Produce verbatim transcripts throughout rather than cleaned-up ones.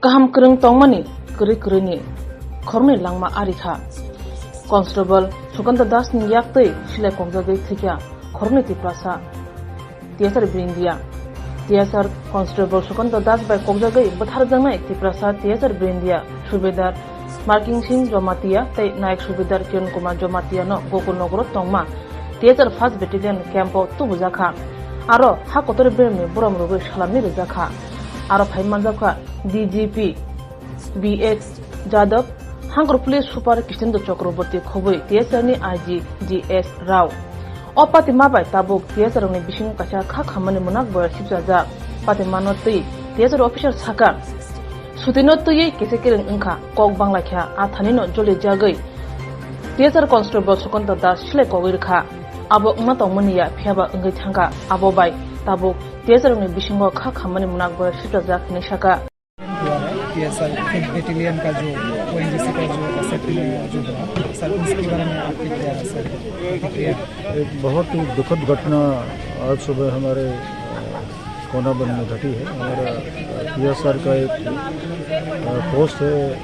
Kaham kwrwng tongmani kwrwi kwrwini khoroknwi langma ari kha. Constable Sukanta Das ni yak twi silai kokjagwi thwikha khoroknwi Tiprasa T S R Brindia. T S R Constable Sukanta Das bai kokjagwi bwtharjaknai Tiprasa T S R Brindia, Subedar Marking Singh Jamatia tei Nayak Subedar Kiran Kumar Jamatia no Gokulnogoro tongma T S R First Battalion camp o tubujakha. Aro ha kotor beremni borom rwgwi salamni rwjakha. Aro phai manjakha D G P B X Jadab, Hangkor Police Super Krishnendra Chakraborty khobwi T S R ni I G G S Rao. O patima bai tabuk T S R rokni bisingo kaisa kha khammani mwnak bo sipchajak. Patimano twi T S R officer saka, "Sutino twiwi kisa kereng wngkha, kok banglaikha, a thanino jolijagwi T S R Constable Sukanta Das silai kogwi rwkha. Abo wngna tongmani ya, phiyaba wngwi thangkha. Abo bai tabuk T S R rokni bisingo kha khammani mwnak bo sipchajak," hinwi saka. हुआ है, T S R fifth battalion का जो, O N G C का जो एसएफटी में मौजूद रहा, सर, उसके बारे में आपकी क्या है, सर, प्रतिक्रिया? एक बहुत ही दुखद घटना आज सुबह हमारे, अ, कोनाबंद में घटी है। हमारा, अ, T S R का एक, अ, पोस्ट है, अ,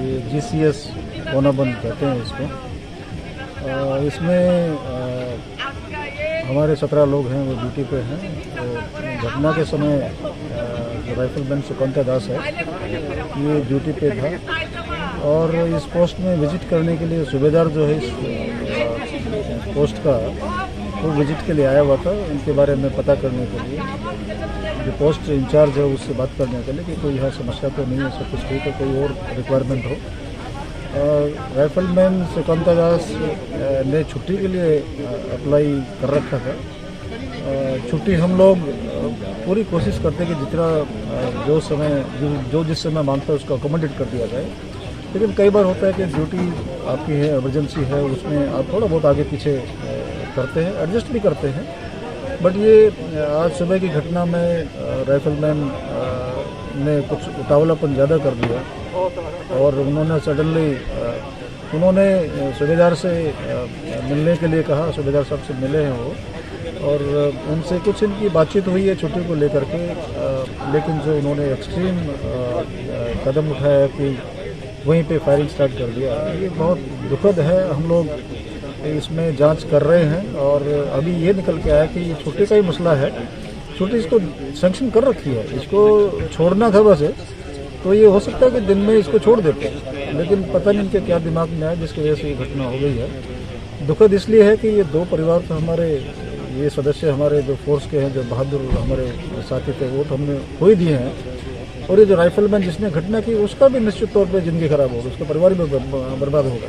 ये G C S कोनाबंद कहते हैं इसको। अ, इसमें, अ, हमारे सत्रह लोग हैं, वो ड्यूटी पे हैं। तो घटना के समय, अ, जो राइफलमैन सुकंता दास है, ये ड्यूटी पे था और इस पोस्ट में विजिट करने के लिए सूबेदार जो है इस, अ, पोस्ट का, वो विजिट के लिए आया हुआ था। इनके बारे में पता करने के लिए, जो पोस्ट इंचार्ज है, उससे बात करने के लिए कि कोई यहाँ समस्या तो नहीं है, सब कुछ ठीक है, कोई और रिक्वायरमेंट हो। अ, राइफलमैन सुकांता दास, अ, ने छुट्टी के लिए, अ, अप्लाई कर रखा था। अ, छुट्टी हम लोग, अ, पूरी कोशिश करते कि जितना, अ, जो समय, जो, जो जिस समय मांगता है, उसको अकोमोडेट कर दिया जाए। लेकिन कई बार होता है कि ड्यूटी आपकी है, इमरजेंसी है, उसमें आप थोड़ा बहुत आगे पीछे, अ, करते हैं, एडजस्ट भी करते हैं। बट ये, अ, आज सुबह की घटना में, अ, राइफलमैन, अ, ने कुछ उतावलापन ज़्यादा कर दिया और उन्होंने सडनली, अ, उन्होंने, अ, सूबेदार से, अ, मिलने के लिए कहा, सूबेदार साहब से मिले हैं वो और, अ, उनसे कुछ इनकी बातचीत हुई है छुट्टी को लेकर के, अ, लेकिन जो उन्होंने एक्सट्रीम, अ, अ, कदम उठाया कि वहीं पे फायरिंग स्टार्ट कर दिया। ये बहुत दुखद है। हम लोग इसमें जांच कर रहे हैं और अभी ये निकल के आया कि ये छुट्टी का ही मसला है। छुट्टी इसको सैंक्शन कर रखी है, इसको छोड़ना था बस। तो ये हो सकता है कि दिन में इसको छोड़ देते, लेकिन पता नहीं इनके क्या दिमाग में आया जिसकी वजह से ये घटना हो गई है। दुखद इसलिए है कि ये दो परिवार तो हमारे, ये सदस्य हमारे जो फोर्स के हैं, जो बहादुर हमारे साथी थे, वो तो हमने खो ही दिए हैं। और ये जो राइफलमैन जिसने घटना की, उसका भी निश्चित तौर पे जिंदगी खराब होगी, उसका परिवार भी बर-, बर्बाद होगा,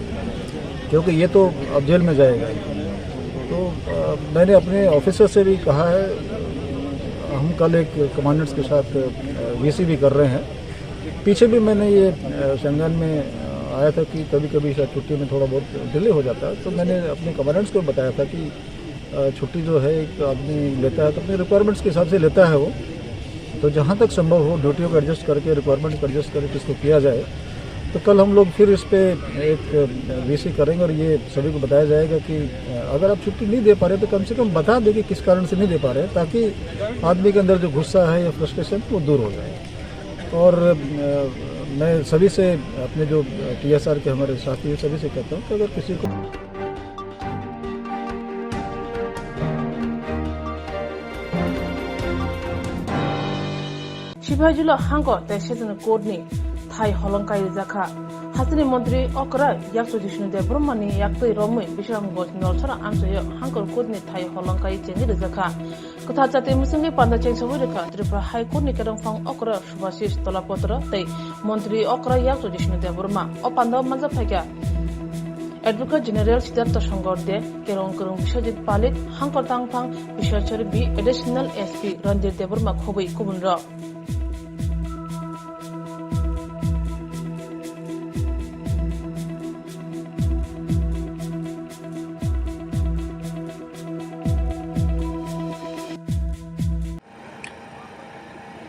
क्योंकि ये तो अब जेल में जाएगा। तो, अ, मैंने अपने ऑफिसर से भी कहा है, हम कल एक कमांडेंट्स के साथ, अ, वीसी भी कर रहे हैं। पीछे भी मैंने ये, अ, संज्ञान में, अ, आया था कि कभी-कभी शायद छुट्टी में थोड़ा बहुत डिले हो जाता है, तो मैंने अपने कमांडेंट्स को बताया था कि अ, छुट्टी जो है, एक आदमी लेता है तो अपने रिक्वायरमेंट्स के हिसाब से लेता है वो। तो जहाँ तक संभव हो, ड्यूटियों को एडजस्ट करके, रिक्वायरमेंट्स को एडजस्ट करके इसको किया जाए। तो कल हम लोग फिर इस पे एक, अ, वीसी करेंगे और ये सभी को बताया जाएगा कि, अ, अगर आप छुट्टी नहीं दे पा रहे तो कम से कम बता दें कि किस कारण से नहीं दे पा रहे, ताकि आदमी के अंदर जो गुस्सा है या फ्रस्ट्रेशन, वो दूर हो जाए। और, अ, मैं सभी से, अपने जो टीएसआर के हमारे साथी हैं, सभी से कहता हूँ कि अगर किसी को Siphai jilo hangko tei Setan Court ni thai holong kai rijak kha. Hasteni montri okra Yakchu Jishnu Debbarma ni yaktwi romwi Bisramganj Nolsara amchaio hangkor court ni thai holong kai chengwi rijak kha. Kwthar chati mwswngwi panda chengsawi rwkha Tripura High Court ni kerongphang okra Subhashish Tolapatra tei montri okra Yakchu Jishnu Debbarma. O panda manjak phaikha Advocate General Siddhartha Songor De, Kerong Kwrwng Biswajit Palik, Hangkor Tangphang Biswachari B, Additional S P Randir Debbarma khobwi kubunrok.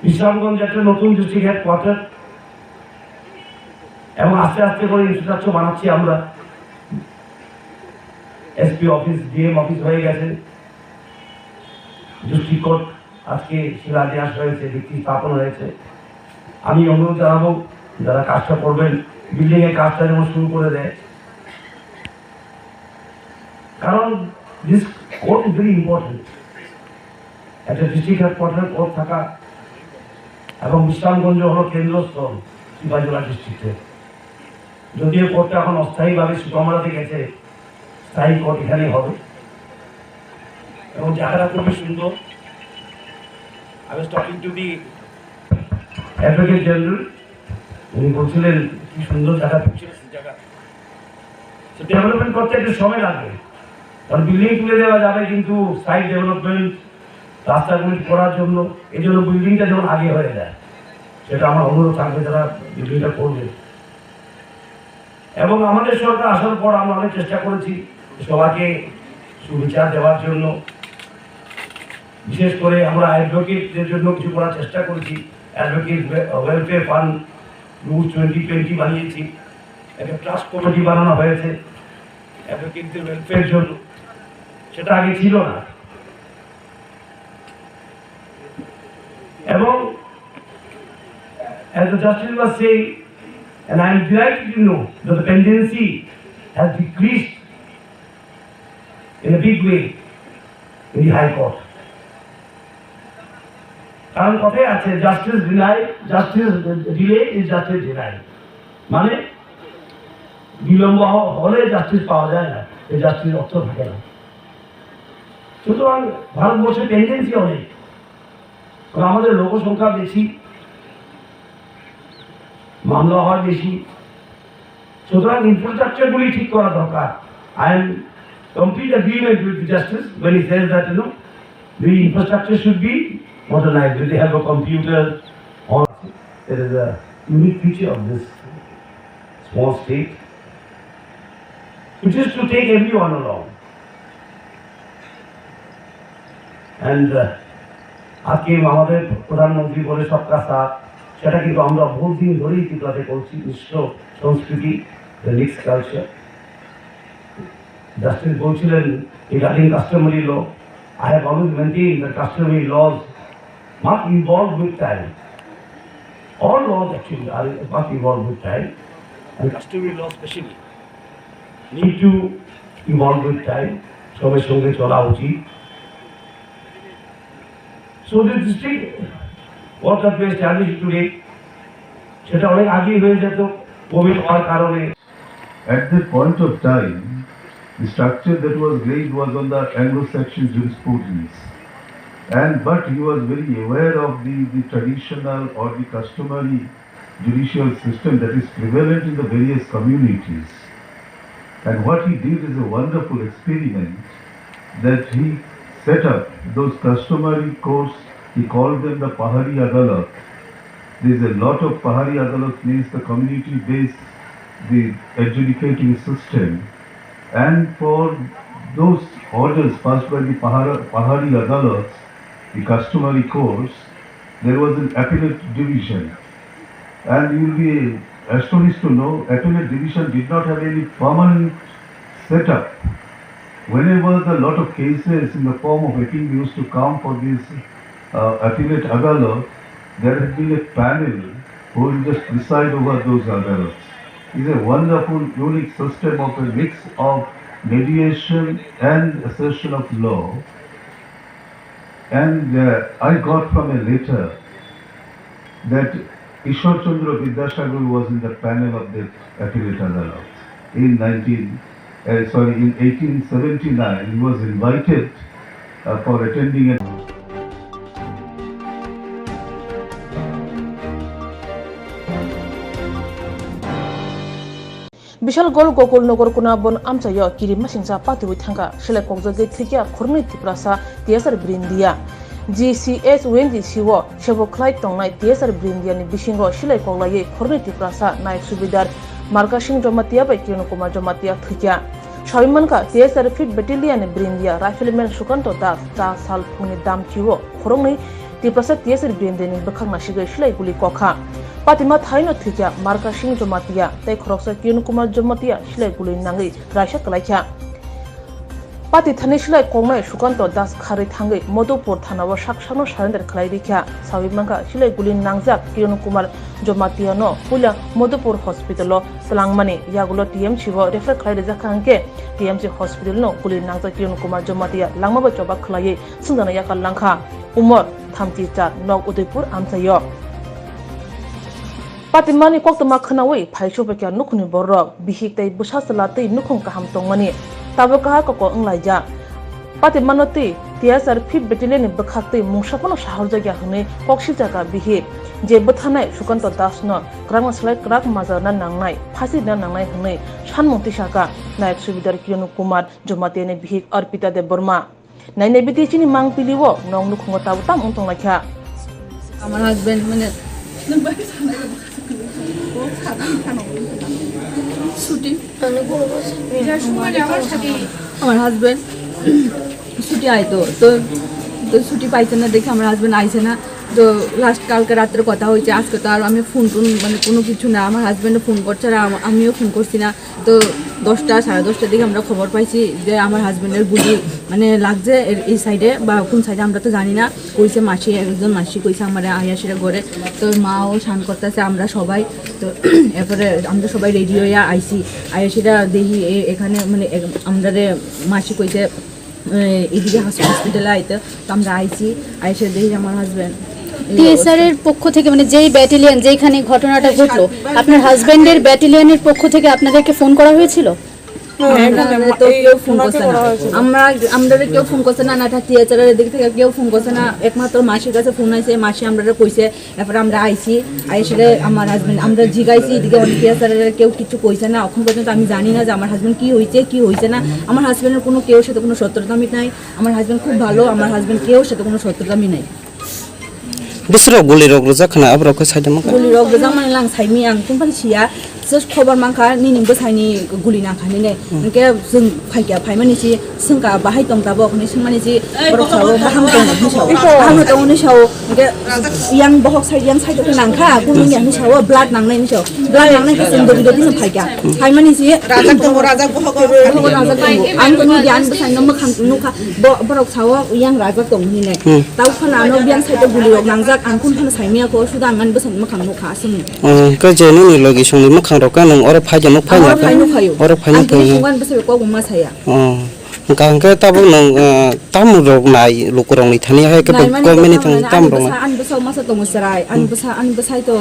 Bishramganj একটা নতুন district headquarter এবং আস্তে আস্তে করে ইনফ্রাস্ট্রাকচার বানাচ্ছি আমরা। SP office, DM office হয়ে গেছে, ডিস্ট্রিক্ট কোর্ট আজকে শিলান্যাস হয়েছে, ভিত্তি স্থাপন হয়েছে। আমি অনুরোধ জানাবো, যারা কাজটা করবেন, বিল্ডিং এর কাজটা যেমন শুরু করে দেয়, কারণ this court is very important। একটা ডিস্ট্রিক্ট হেডকোয়ার্টার কোর্ট থাকা এবং বিশ্রামগঞ্জ হলো কেন্দ্রস্থল সিপাহীজলা ডিস্ট্রিক্টের। যদিও কোর্টটা এখন অস্থায়ীভাবে সুকামরাতে গেছে, স্থায়ী কোর্ট এখানেই হবে। এবং জায়গাটা খুবই সুন্দর। I was talking to the Advocate General, উনি বলছিলেন কি সুন্দর জায়গা, পিকচারাস্ক জায়গা। তো ডেভেলপমেন্ট করতে একটু সময় লাগবে, কারণ বিল্ডিং তুলে দেওয়া যাবে, কিন্তু সাইট ডেভেলপমেন্ট, রাস্তাগুলি করার জন্য, এই জন্য বিল্ডিংটা যেমন আগে হয়ে যায়, সেটা আমার অনুরোধ থাকবে যারা বিল্ডিংটা করবে। এবং আমাদের সরকার আসার পর আমরা অনেক চেষ্টা করেছি সবাইকে সুবিচার দেওয়ার জন্য। বিশেষ করে আমরা অ্যাডভোকেটদের জন্য কিছু করার চেষ্টা করেছি। Advocate way-, welfare fund rules twenty twenty বানিয়েছি, একটা ট্রাস্ট কমিটি বানানো হয়েছে অ্যাডভোকেটদের ওয়েলফেয়ার জন্য, সেটা আগে ছিল না। এবং as the justice was saying, and I am delighted to know that the pendency has decreased in a big way in the High Court. কারণ কথাই আছে, justice deny, justice delay is justice deny. মানে বিলম্ব হ- হলে জাস্টিস পাওয়া যায় না, এই জাস্টিস অর্থ থাকে না। সুতরাং ভারতবর্ষে পেন্ডেন্সি অনেক, কারণ আমাদের লোকসংখ্যা বেশি, মামলা হয় বেশি, সুতরাং ইনফ্রাস্ট্রাকচার গুলি ঠিক করা দরকার। I am complete agreement with the justice when he says that, you know, the infrastructure should be modernized with the help of computer. All it is a unique feature of this small state, which is to take everyone along. And uh, আজকে আমাদের প্রধানমন্ত্রী বলে সবকা সাথ, সেটা কিন্তু আমরা বহু দিন ধরেই ত্রিপুরাতে করছি। মিশ্র সংস্কৃতি, the mixed culture. জাস্টিস বলছিলেন, regarding customary law, I have always maintained that customary laws must evolve with time. All laws actually are, must evolve with time, and customary law specially need to evolve with time. সময়ের সঙ্গে চলা উচিত। So the district, what that we established today, সেটা অনেক আগেই হয়ে যেত কোভিড হওয়ার কারণে। At that point of time, the structure that was laid was on the Anglo-Saxon jurisprudence, and but he was very aware of the, the traditional or the customary judicial system that is prevalent in the various communities. And what he did is a wonderful experiment, that he set up those customary courts, he called them the Pahari Adalat. There is a lot of Pahari Adalat, means the community-based, the adjudicating system. And for those orders passed by the Pahara- Pahari Adalats, the customary courts, there was an appellate division. And you will be astonished to know, appellate division did not have any permanent setup. Whenever the lot of cases in the form of appeal used to come for this uh, appellate adalat, there had been a panel who will just preside over those adalats. It's a wonderful, unique system of a mix of mediation and assertion of law. And uh, I got from a letter that Ishwar Chandra Vidyasagar was in the panel of the appellate adalat in nineteen, uh, sorry, in eighteen seventy-nine. He was invited uh, for attending an Bishal Gol Gokul Nogor Kuna bon amchaio kiri masingcha patiwi thangkha, selai kokjagwi thwikya khoroknwi Tiprasa T S R Brindia. G C S U N G C o sebo khlai tongnai T S R Brindia ni bisingo selai koklaiwi khoroknwi Tiprasa Nayok Subedar Marka Singh Jamatia bai Kiran Kumar Jamatia thwikya. Sawi mankha T S R Fifth Battalion ni Brindia Rifleman Sukanto Das cha sal phungni damchio khoroknwi Tiprasa T S R Brindia ni bwkhak nasigwi selai guli kokha. Patima thaino thwikya Marka Singh Jamatia tei khoroksa Kiran Kumar Jamatia selai guli nangwi raisa kwlaikha. Pati thani silai koknai Sukanto Das kharwi thangwi Madhupur thanao sak sakno surrender khlai rikha. Sawi mankha, silai guli nangjak Kiran Kumar Jamatia no puila Madhupur hospital o twlangmani, yagulo T M C o refer khlai rijak kha, hwnkhe T M C hospital no guli nangjak Kiran Kumar Jamatia langma bai choba khlaiwi swngjana yakar langkha. Umor thamchi char, nok Udaipur amchaio. Patimani koktwma khwnawi phai suphaikha nukhungni borok, bihik tei bwsa chwla twi nukhung kaham tongmani tabuk kaha koko wnglaijak. Patimano twi T S R fifth Battalion ni bwkhak twi mungsa phano sahorjakya hwnwi kok sijakha bihik. Je bwtharnai Sukanto Das no kwrakno slai kwrak majarna nangnai, phasi rwna nangnai hwnwi sanmung tisakha Nayok Subedar Kiran Kumar Jamatia ni bihik Arpita Debbarma. Nainai bidi chini mang pili o nong nukhungo tabuk tam wng tong laikha. আমার হাজবেন্ড মানে ছুটি, আমার হাজবেন্ড ছুটি আইতো তো, তো ছুটি পাইছে না দেখে আমার হাজবেন্ড আইছে না। তো লাস্ট কালকে রাত্রে কথা হয়েছে, আজকে তো আর আমি ফোন টোন মানে কোনো কিছু না। আমার হাজবেন্ডও ফোন করছে না, আম- আমিও ফোন করছি না। তো দশটা, সাড়ে দশটার দিকে আমরা খবর পাইছি যে আমার হাজবেন্ডের গুলি মানে লাগছে এর- এই সাইডে বা কোন সাইডে আমরা তো জানি না। কইছে মাসি, একজন মাসি কইছে আমার আয়াসিরা ঘরে। তো মাও শান করতেছে, আমরা সবাই। তো এরপরে আমরা সবাই রেডি হইয়া আইছি। আয়াসিরা দেখি এ- এখানে মানে এক- আমরা রে মাসি কইছে এ, এদিকে হস- হসপিটালে আইতে। তো আমরা আইছি, আইসে দেখি আমার হাজবেন্ড টিএসআর এর পক্ষ থেকে, মানে, যেই ব্যাটালিয়ন, যেইখানে ঘটনাটা ঘটলো, আপনার হাজবেন্ডের ব্যাটালিয়নের পক্ষ থেকে আপনাদেরকে ফোন করা হয়েছিল? আমরা তো কেউ ফোন করছে না। আমরা, আমরা কেউ ফোন করছে না, না টিএসআর এর দিক থেকে কেউ ফোন করছে না। একমাত্র মাসির কাছে ফোন আইছে, মাসি আমরা কইছে, এরপরে আমরা আইছি, আইসে আমার হাজবেন্ড আমরা জিগাইছি, এদিকে অনেক টিএসআর এর কেউ কিছু কইছে না। এখন পর্যন্ত আমি জানি না যে আমার হাজবেন্ড কি হইছে, কি হইছে না। আমার হাজবেন্ডের কোনো কেউর সাথে কোনো শত্রুতা আমি নাই। আমার হাজবেন্ড খুব ভালো, আমার হাজবেন্ড কেউর সাথে কোনো শত্রুতা আমি নাই। Bisiro guli rok rwjak khna, aborok khe saida mankha. Guli rok rwjak mani lang saimi ang kumpani siya, just khobor mankha nini bwsaini guli nangkha nini. Hwnkhe chwng phaikha, phaimani si swngkha bahai tong tabok hinwi swngmani si borok sao baham tongo hinwi sao. Baham tongo hinwi sao. Hwnkhe yang bohok side, yang side khe nangkha, guli ni hinwi sao, blood nangnai hinwi sao. Blood nangnai khe chwng dodi dodi no phaikha. Phaimani si rajak tongo, rajak bohok. Bohok rajak tongo. Ang to nini ani bwsaino mwkhang nukha. Bo-, borok sao yang rajak tong hinwi nai. Hmm. Tau khana ano biyang side o guli rok nangjak, ang kun khana saimaya kho, suda ang ani bwsani mwkhang nukha aswk. Oh, khe je nini logi songni mwkhang rok khe nwng oro phai de nuk phai na khe? Oro phai nuk phaio. Oro phai nuk phaio. Ang khe sungwan bwsai kok ma saya. Oh. Hwnkha hwnkhe tabuk nwng, ah, tamo rok nai luku rok ni thani hai khe nai mani government ni thang tamo rok nai. Ani bwsa, ani bwsa masa tongo chwrai, ani bwsa, ani bwsai to.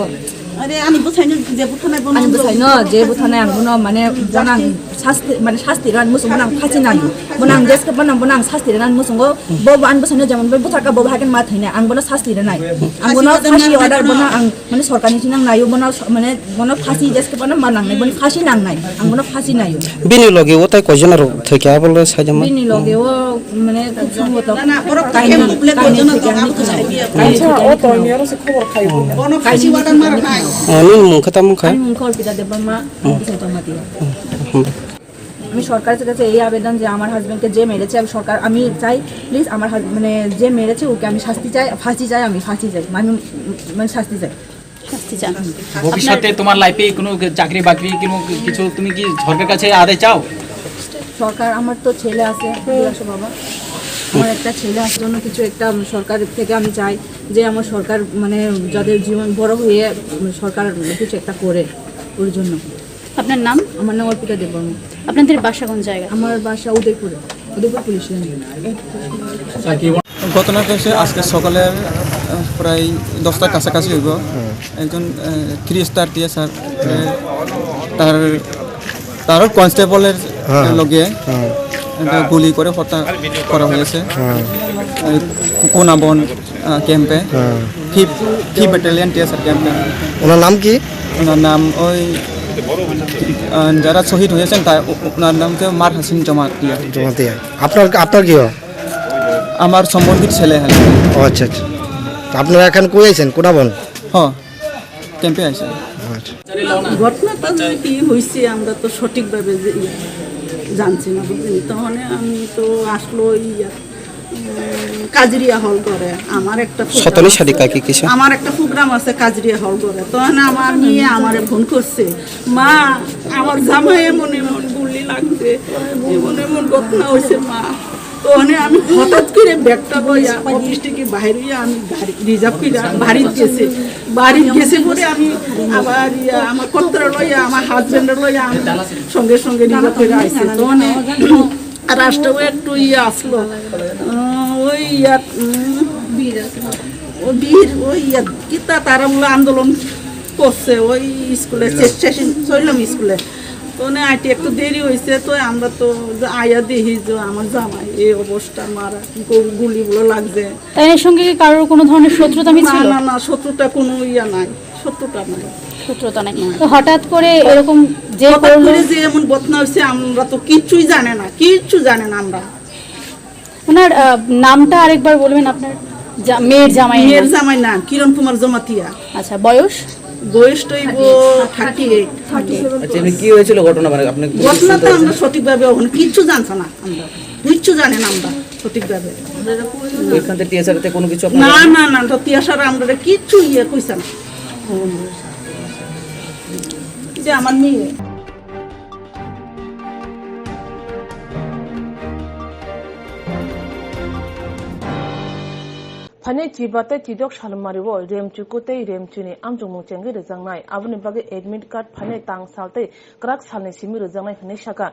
Are ani bwsaino je buthanai bono. Ani bwsaino je buthanai ang bono mane bono ang sasti, mane sasti rani muchung bono ang phasi nai. Bono ang jeske bono, bono ang sasti rani muchungo bo, bo ani bwsaino jemon bai buthaka bo hagen ma thainai ang bono sasti rani. Ang bono phasi order bono ang mane sorkarni sinang naio bono mane bono phasi jeske bono ma nangnai, bono phasi nangnai. Ang bono phasi naio. Bini logi o tai koijona rok thwikha abo le saida ma? Bini logi o Mane, khub songboto. Na, na, borok kaini, kaini thwikhe ani khwlai. Kaini thwikhe ani khwlai. Bono phasi order mara nai. Oh, nini mung khe tamo kha? Ani mung khe Arpita Debbarma, Bisai Jamatia. Hmm. আমি সরকারের কাছে এই আবেদন যে আমার হাজবেন্ডকে যে মেরেছে, আমি সরকার, আমি চাই, প্লিজ, আমার হাজ-, মানে, যে মেরেছে ওকে আমি শাস্তি চাই, ফাঁসি চাই, আমি ফাঁসি চাই, মানে, মানে, শাস্তি চাই। শাস্তি চান। ভবিষ্যতে তোমার লাইফে কোনো চাকরি বাকরি কোনো কিছু তুমি কি সরকারের কাছে আদায় চাও? সরকার, আমার তো ছেলে আছে, বিলাস বাবা, আমার একটা ছেলে আছে, জন্য কিছু একটা সরকার থেকে আমি চাই যে আমার সরকার, মানে, যাদের জীবন বড় হয়ে সরকার কিছু একটা করে ওর জন্য। আপনার নাম? আমার নাম অর্পিতা দেববর্মা। আপনাদের বাসা কোন জায়গা? আমার বাসা উদয়পুরে, উদয়পুর পুলিশ লাইন। ঘটনাটা হচ্ছে আজকে সকালে, আহ, প্রায় দশটার কাছাকাছি হইব। একজন, আহ, থ্রি স্টার টিএসআর, আহ, তার, তারও কনস্টেবলের হ্যাঁ। লগে হ্যাঁ। একটা গুলি করে হত্যা করা হয়েছে। হ্যাঁ। এই কোনাবন, আহ, ক্যাম্পে। হ্যাঁ। ফিফথ, ফিফথ ব্যাটালিয়ন টিএসআর ক্যাম্পে। ওনার নাম কি? ওনার নাম ওই, আহ, যারা শহীদ হয়েছেন, তা, ও-, ওনার নাম হচ্ছে মার হাসিন জমাতিয়া। জমাতিয়া। আপনার, আপনার কি হয়? আমার সম্বন্ধীর ছেলে হয়। ও আচ্ছা, আচ্ছা। তো আপনারা এখন কই আছেন? কোনাবন? হ্যাঁ, ক্যাম্পে আছে। আচ্ছা। ঘটনা তো কি হয়েছে আমরা তো সঠিকভাবে যে জানছি না, বুঝলেন? তখন আমি তো আসলো ইয়া, উম, কাজরিয়া হল করে আমার একটা program সতনী আছে। শাড়ি কাকি কিসে? আমার একটা প্রোগ্রাম আছে কাজরিয়া হল করে। তখন আমার মেয়ে আমারে ফোন করছে, "মা, আমার জামাই এমন এমন গুলি যে এমন এমন ঘটনা হয়েছে মা। তো মানে আমি হঠাৎ করে ব্যাগটা লইয়া অফিস থেকে বাইরে হইয়া আমি গাড়ি রিজার্ভ করে বাড়িত গেছে। বাড়িত গেছে পরে আমি আবার ইয়া, আমার কর্তারা লইয়া, আমার হাজবেন্ড লইয়া আমি সঙ্গে সঙ্গে রিজার্ভ করে আইছি। তো মানে রাস্তাও একটু ইয়ে আসলো, আহ, ওই ইয়াত, উম, ও বীর, ওই ইয়াত কিতা তারা বলে আন্দোলন করছে ওই স্কুলে, শেষ, শেষ ছইলাম স্কুলে। তো মানে আইতে একটু দেরি হয়েছে, তো আমরা তো যে আয়া দেখি যে আমার জামাই এই অবস্থা, মারা গু-, গুলিগুলো লাগছে। তাই এর সঙ্গে কি কারোর কোনো ধরনের শত্রুতা না, ছিল? না, না, শত্রুতা কোনো ইয়া নাই, শত্রুতা নাই। শত্রুতা নাই। তো হঠাৎ করে এরকম যে হঠাৎ করলো করে যে এমন ঘটনা হয়েছে, আমরা তো কিচ্ছুই জানে না, কিচ্ছু জানে না আমরা। ওনার, আহ, নামটা আরেকবার বলবেন, আপনার জা-, মেয়ের জামাইয়ের মেয়ের নাম? জামাইর নাম কিরণ কুমার জমাতিয়া। আচ্ছা, বয়স? বয়স তো এই থার্টি এইট। আচ্ছা, এমনি কি হয়েছিল ঘটনা? মানে, আপনি ঘটনা তো আমরা সঠিকভাবে ওখানে কিচ্ছু জানছি না, আমরা কিচ্ছু জানি না আমরা সঠিকভাবে। ওইখান থেকে টিএসআর তে কোনো কিছু আপনারা না, না, না, তো টিএসআর আমরা কিচ্ছু ইয়ে কইছে না। যে আমার মেয়ে। Phainai chiba tei chidok salmari o Remchuku tei Remchuni amjokmung chengwi rwjaknai. Aboni bagwi admit card phainai tang sal tei kwrak salni simi rwjaknai hwnwi sakha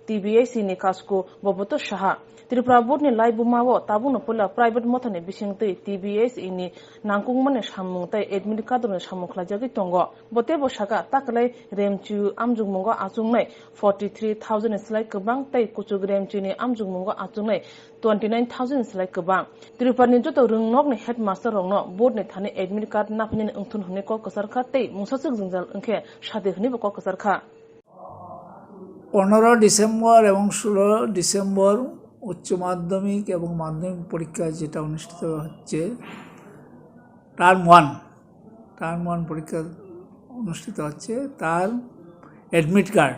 T B S E ni Kasku Boboto Saha. Tripura Board ni laibuma o tabukno puila private mothani bisingtwi T B S E ni nangkukmani samung tei admit card rokni samung khlaijagwi tongo. Bo teibo sakha, ta kwlai Remchu amjokmungo achuknai forty three thousand ni slai kwbang tei kuchuk Remchuni amjokmungo achuknai twenty nine thousand ni slai kwbang. Tripura ni joto rwngnokni headmaster rokno board ni thani admit card naphainani wngthun hwnwi kok kwcharkha tei mungsaswk jwngjal wngkhe sadi hwnwibo kok kwcharkha. পনেরো ডিসেম্বর এবং ষোলো ডিসেম্বর উচ্চ মাধ্যমিক এবং মাধ্যমিক পরীক্ষা যেটা অনুষ্ঠিত হচ্ছে, টার্ম ওয়ান, টার্ম ওয়ান পরীক্ষা অনুষ্ঠিত হচ্ছে, তার অ্যাডমিট কার্ড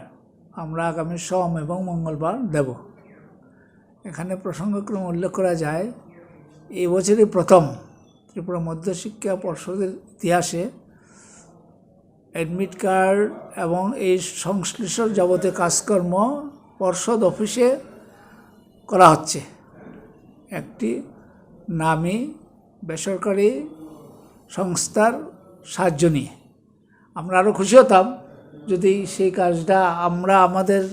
আমরা আগামী সোম এবং মঙ্গলবার দেব। এখানে প্রসঙ্গক্রমে উল্লেখ করা যায়, এই বছরই প্রথম ত্রিপুরা মধ্যশিক্ষা পর্ষদের ইতিহাসে অ্যাডমিট কার্ড এবং এই সংশ্লিষ্ট যাবতীয় কাজকর্ম পর্ষদ অফিসে করা হচ্ছে, একটি নামী বেসরকারি সংস্থার সাহায্য নিয়ে। আমরা আরও খুশি হতাম যদি সেই কাজটা আমরা আমাদের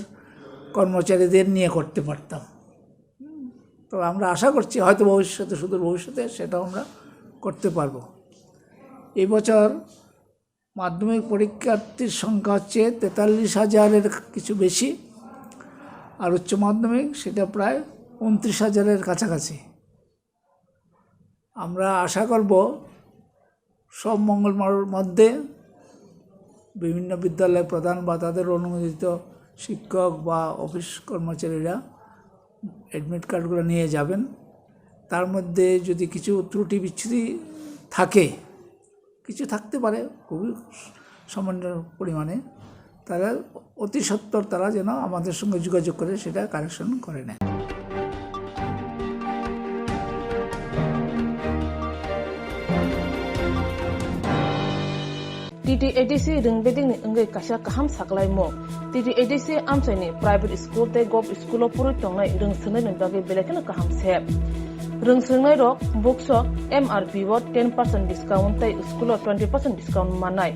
কর্মচারীদের নিয়ে করতে পারতাম। তো আমরা আশা করছি হয়তো ভবিষ্যতে, সুদূর ভবিষ্যতে সেটাও আমরা করতে পারবো। এই বছর মাধ্যমিক পরীক্ষার্থীর সংখ্যা হচ্ছে তেতাল্লিশ হাজারের কিছু বেশি, আর উচ্চ মাধ্যমিক সেটা প্রায় ঊনত্রিশ হাজারের কাছাকাছি। আমরা আশা করব সব মঙ্গলবার মধ্যে বিভিন্ন বিদ্যালয়ের প্রধান বা তাদের অনুমোদিত শিক্ষক বা অফিস কর্মচারীরা অ্যাডমিট কার্ডগুলো নিয়ে যাবেন। তার মধ্যে যদি কিছু ত্রুটি বিচ্যুতি থাকে, কিছু থাকতে পারে, খুবই সামান্য পরিমাণে, তারা অতি সত্বর তারা যেন আমাদের সঙ্গে যোগাযোগ করে সেটা কারেকশন করে নেয়। T T A D C rwng bedekni wngwi kaisa kaham saklaimung. T T A D C amchaini private school tei gov school o purwi tongnai rwng swngnai ni bagwi belai kheno kaham se. Rwng swngnai rok books o M R P o ten percent discount tei school o twenty percent discount mannai.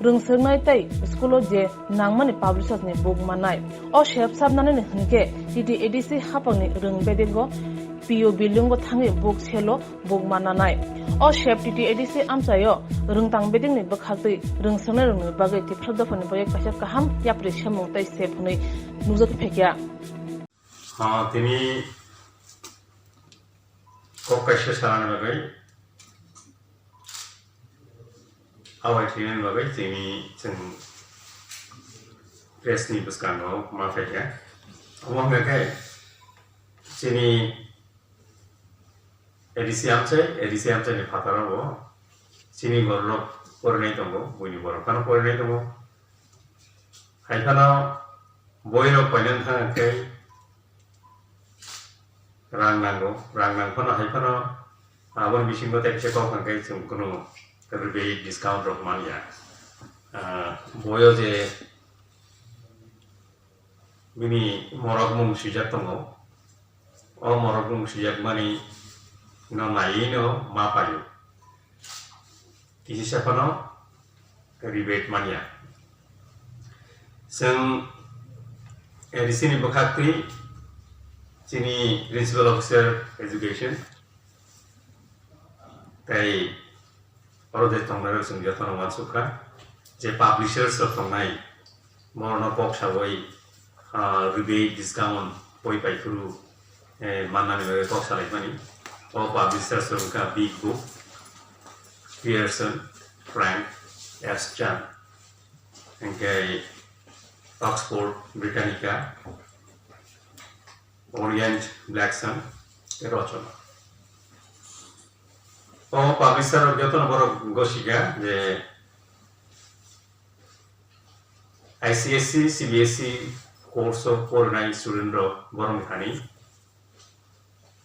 Rwng swngnai tei school o je nangmani publishers ni book mannai. O sep sabnani ni hwnkhe T T A D C hapangni rwng bedego P O building o thangwi book selo book mannanai. O sep T T A D C amchaio rwngtang bedekni bwkhaktwi rwng swngnai rokni bagwi Tiprasa dophani bagwi kaisa kaham yapri samung tei sep hwnwi nukjagwi phaikha. Ah, tini kok kaisa sanani bagwi, awai tini bagwi tini chwng press ni bwskango ma phaikha. Omo hwnkha khe chini A D C amchai, A D C amchai ni phataro bo chini borok porinai tongo, buini borok phano porinai tongo. Hai phano boirok painani thang khe rang nango, rang nang phano hai phano aboni bisingo tei kisa kok hwnkhe chwng kunu rebate discount rok manya. Ah, boyo je bini morokmung swijak tongo. O morokmung swijakmani no naiwi no ma paio. Kisi sephano rebate manya. Chwng A D C ni bwkhaktwi chini Principal Officer Education tei oro je tongnai rok chwng jotono uansukha je publishers rok tongnai borokno kok sawi, ah, rebate discount poi paiphuru, eh, mannani bagwi kok salaimani. O publishers rok wngkha Big Book, Pearson, Frank, Eastern, hingke Oxford, Britannica, Orient, Blackstone, tei Rochona. O publisher rok jotono borok gosika je I C S E, C B S E course o porinai student rok borokni thani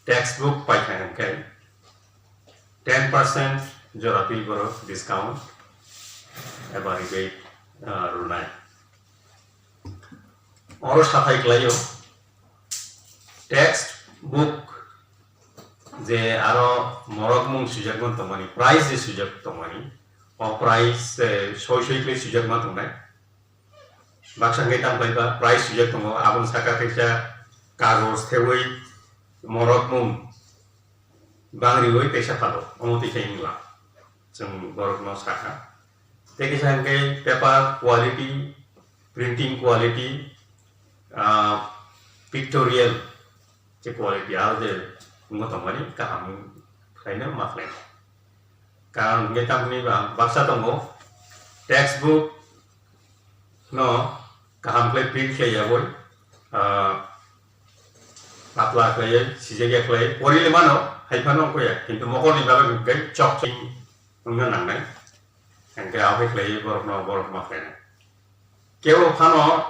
textbook paikha hingkhe ten percent jora twi borok discount eba rebate, ah, rwnai. Oro sathai klaio textbook je aro morokmung swijakmani tongmani, price je swijak tongmani, o price, eh, soi soi khlai swijakma tongnai. Baksa hwnkhe tamo khlai ba price swijak tongo, aboni saka kaisa kagoj thewi morokmung bangriwi kaisa phalo, omo twi khe wngla. Chwng borokno sakha. Tei kisa hwnkhe paper quality, printing quality, ah, pictorial je quality aro je wngma tongmani kaham khlaina ma khlaina. Karon hwnkhe tamni ba baksa tongo textbook no kaham khlai print khlai yaboi, ah, patla khlai, sijak ya khlai, porile mano, hai phano wngkha ya, kintu mokolni bagwi hwnkhe chok chok wngna nangnai. Hingke abo khlaiwi borokno borok ma khlainai. Kebo phano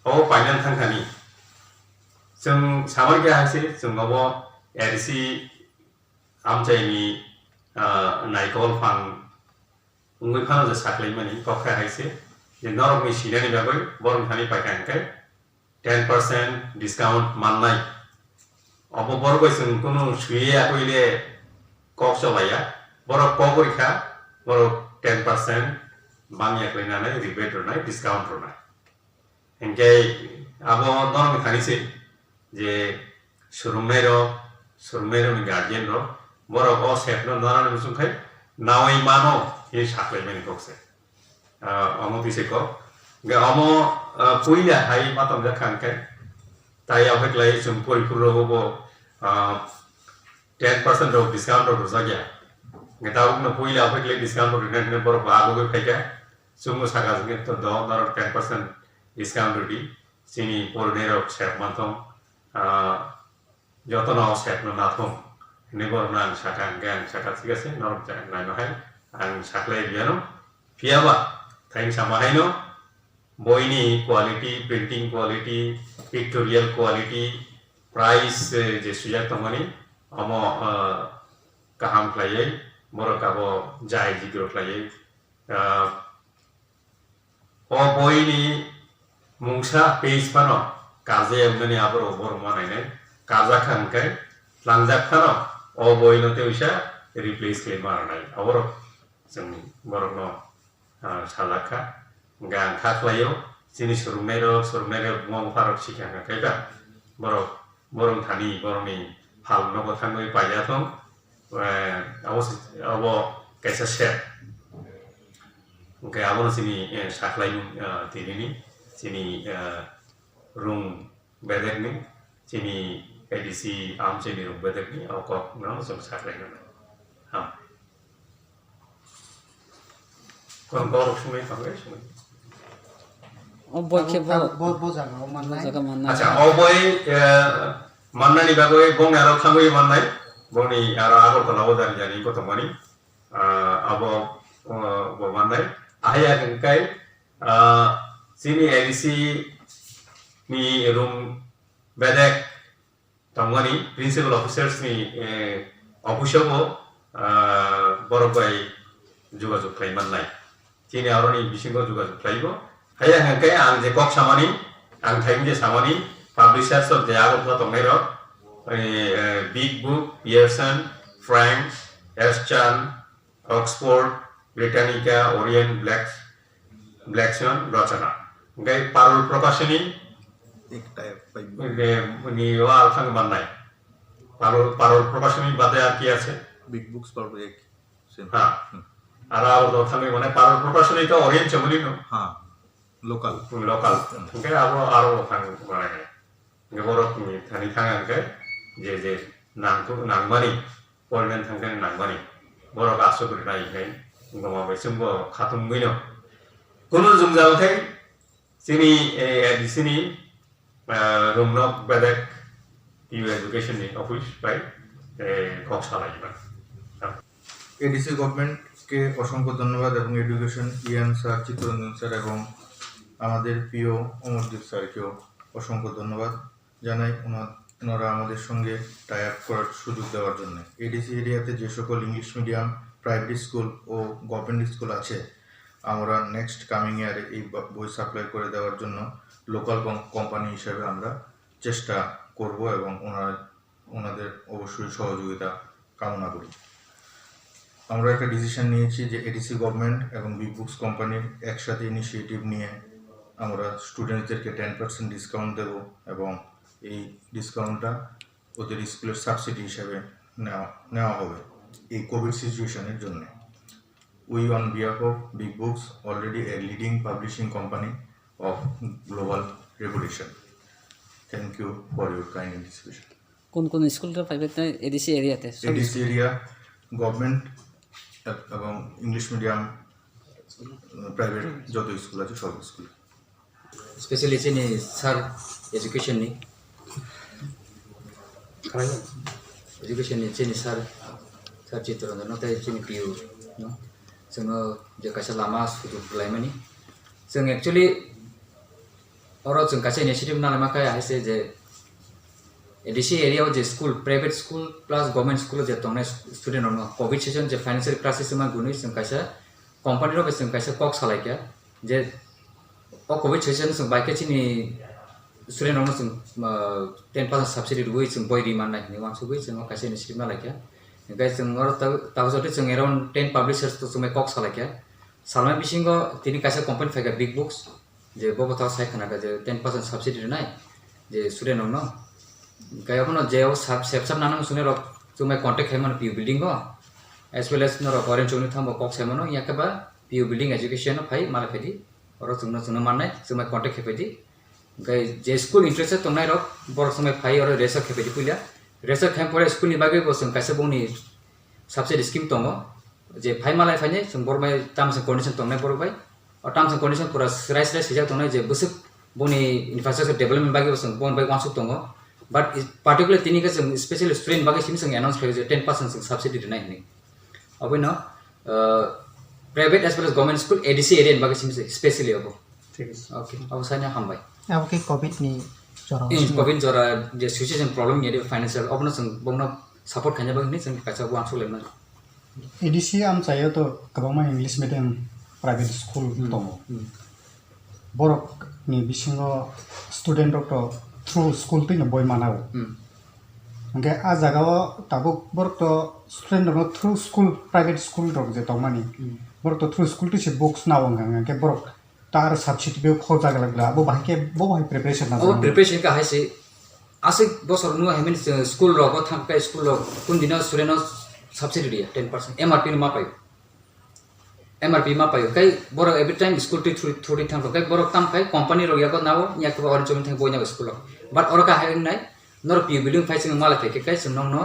abo painani thangkhani. Chwng samani khe hai se, chwng abo A D C amchaini, ah, naikol phang wngwi phano je saklaimani kok khe hai se, je norokni sinani bagwi borok thani paikha hingkhe ten percent discount mannai. Obo borok bai chwng kunu swiwi yakoile kok cholaiya. Borok kok rikha, borok ten percent bangya khlai nanai, rebate rwnai, discount rwnai. Hinkhe abo norokni thani se je swrwngnairok, swrwngnairokni guardian rok, borok o sep no narani muchung khai nawi mano hinwi saklaimani kok se. Ah, omo twi se kok. Hingke omo, ah, puila hai ma tongjak kha hingke. Tai aphai klai chwng pori phuru rogo bo, ah, ten percent rok discount rok rwjak ya. Hingke tabuk no puila aphai klai discount rok rwna hwnwi borok bo agugwi phaikha. Chwngno saka hingke to do norok ten percent discount rwdi. Chini porinai rok sep manthong, ah, jotono o sep no nathung hinwi borokno ang sakha, hingkhe ang sakha, thik ase, norok ja-, naino hai ang saklai riyano. Phiyaba thaini sama haino boini quality, printing quality, pictorial quality, price, eh, je swijak tongmani, omo, eh, kaham khlaiwi borok abo jai jigro khlaiwi, eh, O boini mungsa page phano karjak ya wngmani aborok borok ma nainai. Karjak kha hwnkhe tlangjak phano o boino tei uisa replace khlai ma rwnai. Aborok chwng borokno, ah, salak kha. Hwnkhe ang kha khlaio, chini swrwngnairok, swrwngnairok buma bupharok sikha hwnkhe kaiba borok borok thani borokni phalno bo thangwi paija thung. Eh, abo se, abo kaisa sep. Hwnkhe abono chini, eh, sakhlaimung, eh, tinini, chini, eh, rung bedekni, chini A D C amchaini rung bedekni, o kokno chwng sakhlainani. Ham. Kon borok sumai tangwi sumai. O boi khe bo, bo, bo jaga o bo mannai. Jaga mannai. Acha, o boi, eh, mannani bagwi bongni aro thangwi mannai. Bongni aro Agartala o jani jani kotongmani. Ah, abo, oh, bo mannai. Ahai ya hwnkhe, ah, chini A D C ni room bedek tongmani principal officers ni, eh, office o bo, ah, borok bai jogajog khlai mannai. Chini aroni bisingo jogajog khlaibo. Haiya hwnkhe ang je kok samani, Ang thaini je samani publishers of the Agartala tongnai rok, eh, eh, Big Book, Pearson, Frank, Eschan, Oxford, Britannica, Orion, Black, Blackstone, Rochana. Hingke Parul Prokashini, Ek type bai. Hingke ni o althang mannai. Parul, Parul Prokashini bade ar ki ache? Big Books Parul ek. Same. Ha. Hmm. Aro abo do thangwi mane Parul Prokashini to Orion chomoni no. Ha. Local. Hmm, local. Hmm. Hingke abo aro thang mane. Hingke borok ni thani thang hingke je je nang tu nang mani, Orion thang khe nang mani. Borok asuk rinai hingke goma bai chwngbo khatungwi no. Kunu jwngjal khe chini, eh, A D C ni, eh, Rumnok Bedek P U Education ni office bai, eh, kok salai ba. A D C government কে অসংখ্য ধন্যবাদ এবং এডুকেশন ইয়ান স্যার, চিত্তরঞ্জন স্যার এবং আমাদের প্রিয় অমরদীপ স্যারকেও অসংখ্য ধন্যবাদ জানাই ওনা-, ওনারা আমাদের সঙ্গে টাই আপ করার সুযোগ দেওয়ার জন্য। এডিসি এরিয়াতে যে সকল ইংলিশ মিডিয়াম, প্রাইভেট স্কুল ও গভর্নমেন্ট স্কুল আছে, আমরা নেক্সট কামিং ইয়ারে এই ব-, বই সাপ্লাই করে দেওয়ার জন্য লোকাল কম-, কোম্পানি হিসাবে আমরা চেষ্টা করব এবং ওনারা, ওনাদের অবশ্যই সহযোগিতা কামনা করি। আমরা একটা ডিসিশন নিয়েছি যে এডিসি গভর্নমেন্ট এবং বিগ বুকস কোম্পানির একসাথে ইনিশিয়েটিভ নিয়ে আমরা স্টুডেন্টদেরকে টেন পার্সেন্ট ডিসকাউন্ট দেবো এবং এই ডিসকাউন্টটা ওদের স্কুলের সাবসিডি হিসাবে নেওয়া, নেওয়া হবে এই কোভিড সিচুয়েশনের জন্য। We, on behalf of Big Books, already a leading publishing company of global reputation. Thank you for your kind anticipation. কোন কোন স্কুলটা প্রাইভেট না এডিসি এরিয়াতে? সব এডিসি এরিয়া, গভর্নমেন্ট এবং ইংলিশ মিডিয়াম, প্রাইভেট যত স্কুল আছে সব school. Specially chini sir education ni, education ni chini sir, sir Chittaranjan no tei chini P U no, chwngno je kaisa lama sujuk khlaimani. Chwng actually oro chwng kaisa initiative nalaima kaya hai se je A D C area o je school, private school plus government school o je tongnai student rokno covid situation je financial crisis wngma gwnwi chwng kaisa company rok bai chwng kaisa kok salai kha je o covid situation chwng bai khe chini student rokno chwng, ah, ten percent subsidy rwui chwng boi ri mannai hinwi uansugui chwng o kaisa initiative nalai kha. Hingkhe chwng oro ta-, tabuk jotoi chwng around ten publishers to chwng bai kok salai kha. Salmani bisingo tini kaisa company phaikha Big Books, je bo bwtha sai khna kha je ten percent subsidy rwnai je student rokno. Hingkhe abono je o sap, sep sap nang swnai rok chwng bai contact khai mano P U building o, as well as norok Orange Chowk ni thango kok sai mano, yakhe ba P U building education o phai malai phaidi, oro chwngno chwngno mannai chwng bai contact khai phaidi. Hingkhe je school interested tongnai rok borok chwng bai phai oro register khai phaidi puila, register khai pore school ni bagwi bo chwng kaisa bongni subsidy scheme tongo, je phai malai phainai chwng borok bai terms and condition tongnai borok bai. O terms and condition pura srai srai swijak tongnai je bwswk boni infrastructure development bagwi bo chwng boni bai uansuk tongo. But is-, particularly tini khe chwng specially student bagwi simi chwng announce khlaio je ten percent chwng subsidy rwnai hinwi. Oboino, uh, private as well as government school A D C area ni bagwi simi se specially obo. Thik ase. Okay, obo saina hambai. Abo khe covid ni jora. In covid jora je situation problem ni financial obono chwng bongno support khaina bagwi hinwi chwng kaisa uansuk lemnai. A D C amchaio to kwbangma English medium private school Hmm. tongo. Hmm. Borok ni bisingo student rok to through school twino boi mana o. Hmm. Hingke a jaga o tabuk borok to student rok no through school, private school rok je tongmani. Hmm. Borok to through school twi se books nao wngkha, hingke borok ta aro subsidy bo khorjak glak glak, abo bahai khe, bo bahai preparation na Abo jani. Preparation ka hai se, aswk bosor nw hai mani school rok o thang khe school rok kun dino student no subsidy dia ten percent, M R P no ma paio. M R P ma paio, kai borok every time school twi through, through twi thang khe borok tam khai company rok yago nao, yak ba orange chomni thang boi nao school rok. But oro ka hai nai, nor P U building phai sing mala thai khe kai sing nong no,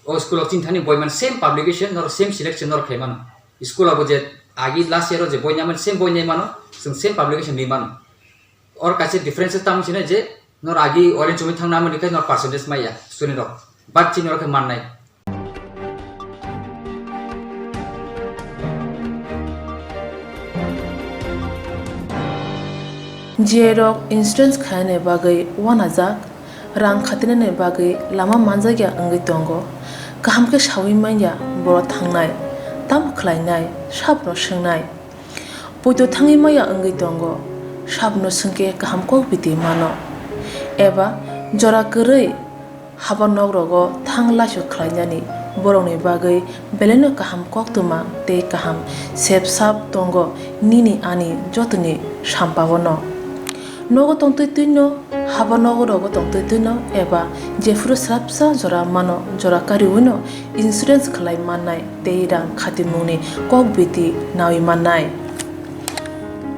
o school rok chini thani boi man same publication, nor same selection nor khai mano. School abo je agi last year o je boi nai man same boi nai mano, sing same publication ni mano. Or kaisa difference tamo sina je nor agi orange chumui thang namo ni khai nor percentage maya student rok. But chini rok khe mannai. J rok insurance khaina bagwi wanajak, rang khatinani bagwi lama manjakya wngwi tongo. Kaham khe sawi manya boro thangnai, tamo khlainai, sabono swngnai. Poito thangwi maya wngwi tongo. Sabono swngkhe kaham kok biti mano, eba jora kwrwi haba nok rogo thang laisu khlainani borokni bagwi belaino kaham koktwma tei kaham sep sap tongo nini ani jotoni sampao no. Nogo tongtwi twino, haba nogo rogo tongtwi twino eba jephuru swrapsa jora mano, jora kariwino insurance khlai mannai tei rang khatimungni kok biti nawi mannai.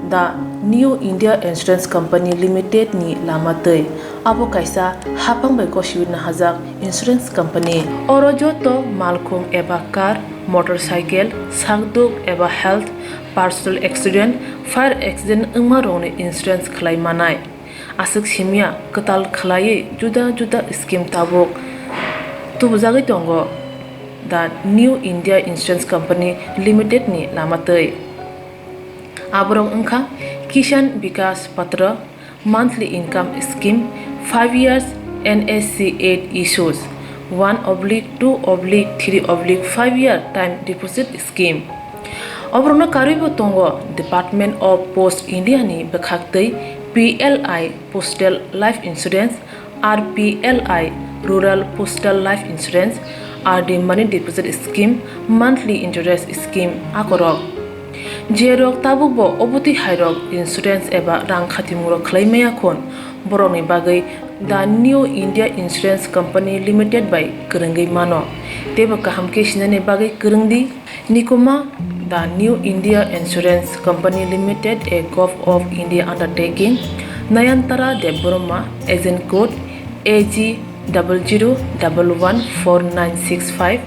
The New India Insurance Company Limited ni lama twi. Abo kaisa haphang bai gosiwi nahajak insurance company. Oro joto malkhung eba car, motorcycle, sakduk eba health, personal accident, fire accident wngma rokni insurance khlai manai. Aswk simya kwtal khlaiwi juda juda scheme tabuk tubujagwi tongo The New India Insurance Company Limited ni lama twi. Aborok wngkha Kishan Vikas Patra, monthly income scheme, five years N S C eight issues, one oblique two oblique three oblique five year time deposit scheme. Oborokno karwibo tongo Department of Post India ni bwkhaktwi P L I Postal Life Insurance, R P L I Rural Postal Life Insurance, R D Money Deposit Scheme, Monthly Interest Scheme akorok. Jerok tabukbo obotwi hairok insurance eba rang khatimungrok khlai maya khun, borokni bagwi The New India Insurance Company Limited bai kwrwngwi mano. Teibo kaham khe sinani bagwi kwrwngdi. Nikuma, The New India Insurance Company Limited, a Govt of India undertaking, Nayantara Debbarma, agent code A G double zero double one four nine six five,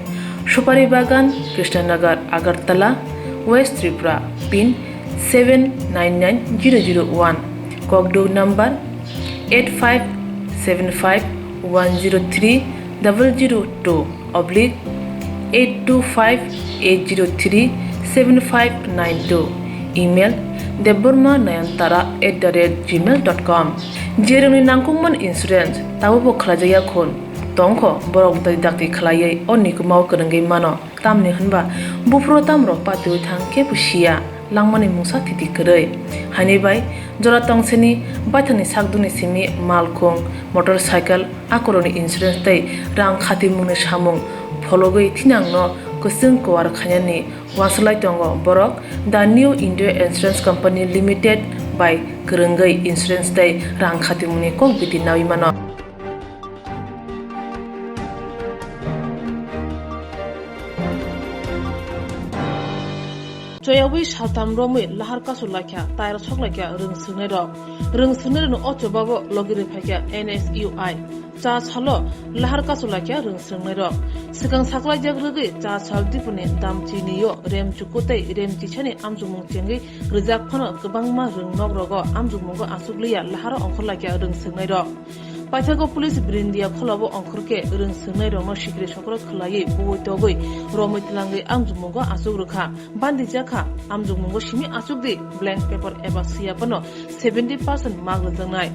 Supari Bagan, Krishnanagar, Agartala, West Tripura, pin seven nine nine zero zero one, kokduk number eight five seven five one zero three double zero two oblique eight two five eight zero three seven five nine two, email debbarma nayantara at the rate gmail dot com. Jerokni nangkukmani insurance tabukbo khlaijakya khun, tongkho borok dakti dakti khlaiwi o nikumao kwrwngwi mano. Tamni hwnba buphuru tamrok patiwi thang kebo siya, langmani mungsa thiti kwrwi. Haini bai jora tongsini baithangni sakdukni simi malkhung, motorcycle, akorokni insurance tei rang khatimungni samung phologwi thinangno kwchwng kuar khainani uansuk lai tongo borok The New India Insurance Company Limited bai kwrwngwi insurance tei rang khatimungni kok biti nawi mano. Choyawi saltam romwi lahar kasu laikha, tayar sok laikha rwng swrwngnairok. Rwng swrwngnairokno o chobabo logi rwphaikha N S U I. Cha salo lahar kasu laikha rwng swrwngnairok. Swkang saklaijak rwgwi cha sal dipuni dam chinio rem chuku tei rem chisani amchukmung chengwi rwjak phano kwbangma rwng nok rogo amchukmungo achukliya laharo ongkhor laikha rwng swrwngnairok. Paithago police Brindia kholabo ongkhor khe rwng swrwngnairokno sikri sokro khwlaiwi buwi togwi romwi twlangwi amchukmungo achuk rwkha. Bandijak kha, amchukmungo simi achukdi, blank paper eba swiya phano seventy percent mark rwjaknai.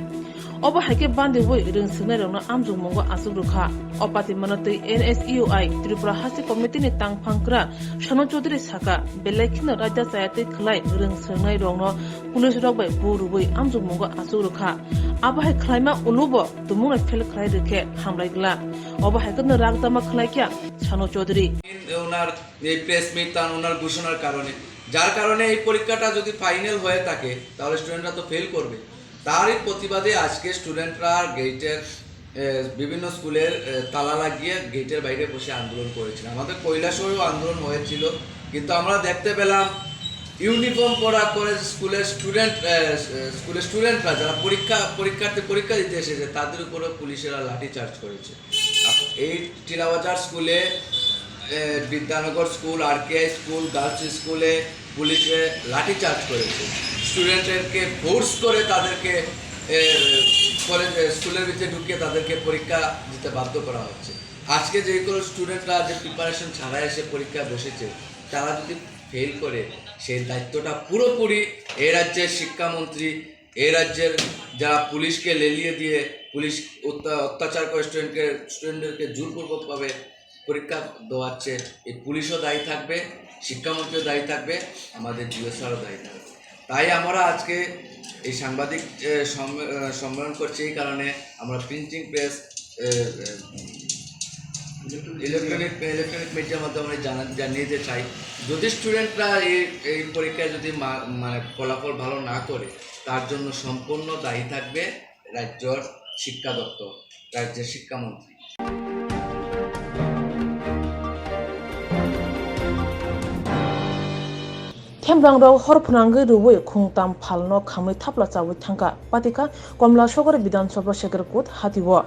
Obo hai khe bandiwi rwng swrwngnairokno amchukmungo achuk rwkha. O patimano twi N S U I Tripura Haste Committee ni tangphang kwra Sanu Chaudhary sakha, belai kheno raida chaya twi khwlai rwng swrwngnairokno police rok bai bu rwui amchukmungo achuk rwkha. Abo hai khwlaima ulubo tumungno fail khwlai rwkhe hamlai glak. Obo hai kheno rakdama khwlai kha Sanu Chaudhary. ওনার এই press meet, তার ওনার ঘোষণার কারণে, যার কারণে এই পরীক্ষাটা যদি ফাইনাল হয়ে থাকে, তাহলে স্টুডেন্টরা তো ফেল করবে। তারই প্রতিবাদে আজকে স্টুডেন্টরা গেটের, এ, বিভিন্ন স্কুলের, এ, তালা লাগিয়ে গেটের বাইরে বসে আন্দোলন করেছিল। আমাদের কৈলাসহরেও আন্দোলন হয়েছিল, কিন্তু আমরা দেখতে পেলাম ইউনিফর্ম পরা করে স্কুলের স্টুডেন্ট, এ, স্কুলের স্টুডেন্টরা যারা পরীক্ষা, পরীক্ষার্থী পরীক্ষা দিতে এসেছে, তাদের উপরে পুলিশেরা লাঠিচার্জ করেছে। এই টিলাবাজার স্কুলে, এ, বিদ্যানগর স্কুল, আরকেআই স্কুল, গার্লস স্কুলে পুলিশে লাঠিচার্জ করেছে। স্টুডেন্টদেরকে ফোর্স করে তাদেরকে, এ, কলেজ, এ, স্কুলের ভিতরে ঢুকিয়ে তাদেরকে পরীক্ষা দিতে বাধ্য করা হচ্ছে। আজকে যে কোনো স্টুডেন্টরা যে প্রিপারেশন ছাড়া এসে পরীক্ষায় বসেছে, তারা যদি ফেল করে, সেই দায়িত্বটা পুরোপুরি এ রাজ্যের শিক্ষামন্ত্রী, এ রাজ্যের যারা পুলিশকে লেলিয়ে দিয়ে পুলিশ অত্যা-, অত্যাচার করে স্টুডেন্টকে, স্টুডেন্টদেরকে জোরপূর্বকভাবে পরীক্ষা দেওয়াচ্ছে, এই পুলিশও দায়ী থাকবে, শিক্ষামন্ত্রীও দায়ী থাকবে, আমাদের ডিও স্যারও দায়ী থাকবে। তাই আমরা আজকে এই সাংবাদিক, এ, সম-, এ, সম্মেলন করছি এই কারণে আমরা প্রিন্টিং প্রেস, এ, এ, ইলেকট্রনিক, ইলেকট্রনিক মিডিয়ার মাধ্যমে জানা-, জানিয়ে দিতে চাই, যদি স্টুডেন্টরা এই, এই পরীক্ষায় যদি মা-, মানে ফলাফল ভালো না করে, তার জন্য সম্পূর্ণ দায়ী থাকবে রাজ্যর শিক্ষা দপ্তর, রাজ্যের শিক্ষামন্ত্রী। Themrangrok hor phwnangwi rwui khungtam phalno khamwi thapla chaui thangkha. Patikha Komlasogor Bidhan Sabha Sekar Kut hatio.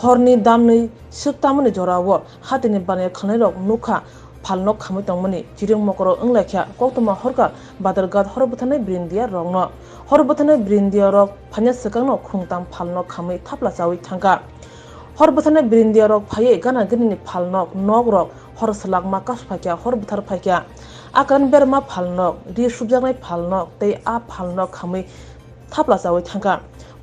Horni damnwi swk tamani jorao hatini baniya khwlainairok nukha phalno khamwi tongmani. Chiring mokoro wnglaikha koktwma horkha Badharghat hor bwtharnai brindiya rokno. Hor bwtharnai brindiya rok phaina swkangno khungtam phalno khamwi thapla chaui thangkha. Hor bwtharnai brindiya rok phaiwi gana gini ni phalnok, nok rok hor swlakma kas phaikha, hor bwthar phaikha. Akran berma phalnok, ri subjaknai phalnok tei a phalnok khamwi thapla chaui thangkha.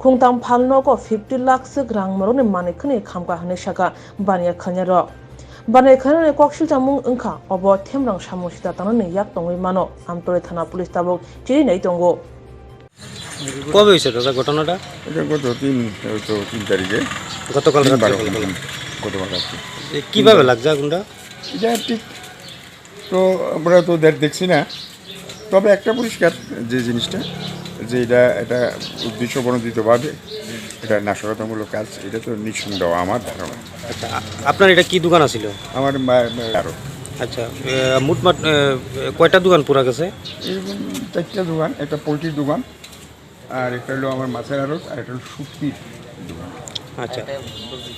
Khungtam phalnogo fifty lakh swk rang morokni manwi khwnwi khamkha hwnwi sakha baniya khwlainairok. Baniya khwlainani kok silchamung wngkha obo Themrang samung sita tangnani yak tongwi mano. Amtwrwi thana police tabuk chiri nai tongo. কবে হয়েছে দাদা ঘটনাটা? এটা গত তিন, ওই তো তিন তারিখে। গতকাল তিন রাত্রে বারো, বলতে হুম, গতকাল রাত্রে। এ, কিভাবে লাগছে আগুনটা? এটা ঠিক তো আমরা তো দেখ-, দেখছি না, তবে একটা পরিষ্কার যে জিনিসটা, যে এটা, এটা উদ্দেশ্য প্রণোদিতভাবে এটা নাশকতামূলক কাজ, এটা তো নিঃসন্দেহ আমার ধারণা। আচ্ছা, আ-, আপনার এটা কি দোকান আছিল? আমার মা-, মা-, আরো। আচ্ছা, এ, মোটমাট, এ, কয়টা দোকান পুরা গেছে? এরকম চারটা দোকান, একটা পোলট্রির দোকান, আর একটা হলো আমার মাছের আড়ত, আর একটা হলো শুটকির দোকান। আচ্ছা।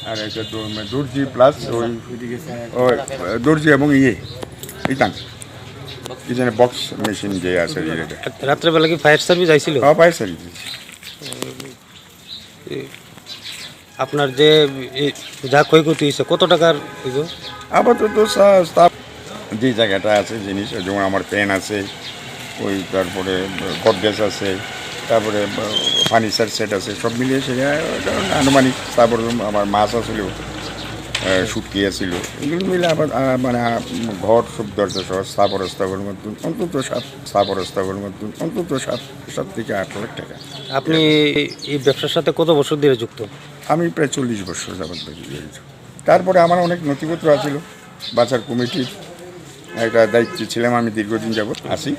আর একটা দো-, মানে দর্জি প্লাস ওই, ওই, দর্জি এবং ইয়ে, ইতান। কি জানি বক্স মেশিন যে আছে, ইয়েটা। রাত্রেবেলা কি ফায়ার সার্ভিস আইছিল? হ্যাঁ, ফায়ার সার্ভিস। এ, আপনার যে, এ, যা ক্ষয়ক্ষতি হয়েছে, কত টাকার হইব? আপাতত সা-, স্থাপ-, যে জায়গাটা আছে জিনিস, যেমন আমার পেন আছে, ওই তারপরে গডরেজ আছে, তারপরে ফার্নিচার সেট আছে, সব মিলিয়ে সেটা আনুমানিক। তারপরে আমার মাছ আছিল, আহ, শুটকি আছিল, এগুলো মিলে আবার, আহ, মানে, আহ, ঘর সব দরজা সহ স্থাবর অস্থাবর মধ্যে অন্তত সাত, স্থাবর অস্থাবর মধ্যে অন্তত সাত, সাত থেকে আট লাখ টাকা। আপনি এই ব্যবসার সাথে কত বছর ধরে যুক্ত? আমি প্রায় চল্লিশ বছর যাবত জড়িত। তারপরে আমার অনেক নথিপত্র আছিল, বাজার কমিটির একটা দায়িত্বে ছিলাম আমি দীর্ঘদিন যাবত আছি।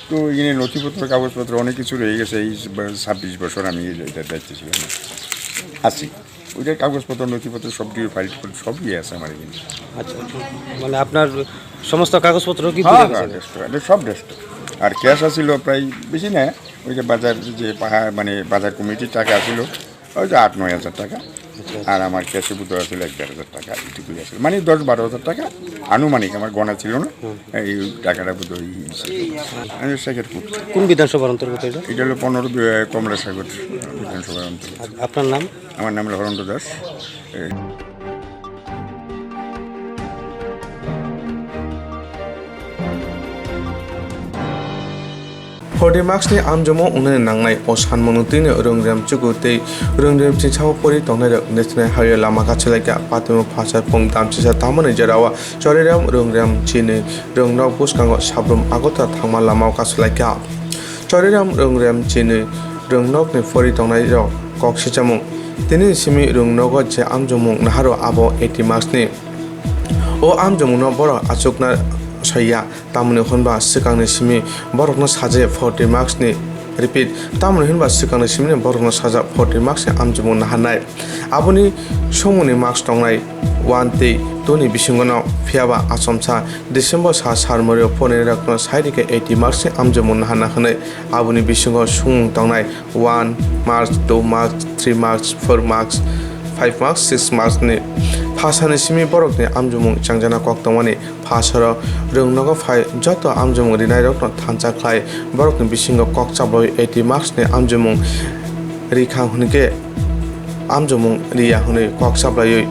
তো এখানে নথিপত্র, কাগজপত্র অনেক কিছু রয়ে গেছে, এই ছাব্বিশ বছর আমি এটার দায়িত্বে ছিলাম, আছি। ওইটার কাগজপত্র, নথিপত্র সব দিয়ে ফাইল টিল সবই আছে আমার এখানে। আচ্ছা, মানে আপনার সমস্ত কাগজপত্র কি হ্যাঁ, পুড়ে হ্যাঁ, গেছে? ডেস্ট্রয়, এটা সব ডেস্ট্রয়। আর ক্যাশ আছিল প্রায় বেশি না, ওই যে বাজার, যে পাহাড়, মানে বাজার কমিটির টাকা আছিল, ওই যে আট নয় হাজার টাকা। আচ্ছা। আর আমার ক্যাশে বোধহয় আছিল এক দেড় হাজার টাকা, এইটুকুই আছিল। মানে দশ বারো হাজার টাকা আনুমানিক, আমার গণা ছিল না, হুম। এই টাকাটা বোধহয় এই হিসেবে। আমি সেক্ষেত্রে কোন বিধানসভার অন্তর্গত এটা? এটা হলো পনেরো, আহ, কমলাসাগর বিধানসভার অন্তর্গত। আ-, আপনার নাম? আমার নাম হলো হরেন্দ্র দাস। এ, Forty marks ni amjomung wngnani nangnai o sanmungno twino Rwngrem chuku tei Rwngrem chinsao pori tongnairok National Highway lama kachilaikha. Patimo phasar phung damchisa tamani jorao Choriram Rwngrem chini rwngnok bwskango Sabrum Agartala thangma lamao kachilaikha. Choriram Rwngrem chini rwngnokni pori tongnairok kok sichamung. Tini simi rwngnogo je amjomung naharo abo eighty marks ni. O amjomungno borok achukna soiya. Tamoni hwnba swkangni simi borokno sajai forty marks ni, repeat, tamoni hwnba swkangni simini borokno sajak forty marks ni amjomung naharnai. Aboni songmungni marks tongnai one tei two ni bisingono, phiyaba achomsa December sa sarmari o phonairokno sai rikha eighty marks ni amjomung naharna hwnwi. Aboni bisingo songmung tongnai one marks, two marks, three marks, four marks, five marks, six marks ni. Phasani simi borokni amjomung changjana kok tongmani. Phasaro rwngnogo phai joto amjomung rinairokno thansa khlai borokni bisingo kok chaplai eighty marks ni amjomung rikha hwnkhe amjomung riya hwnwi kok chaplaiwi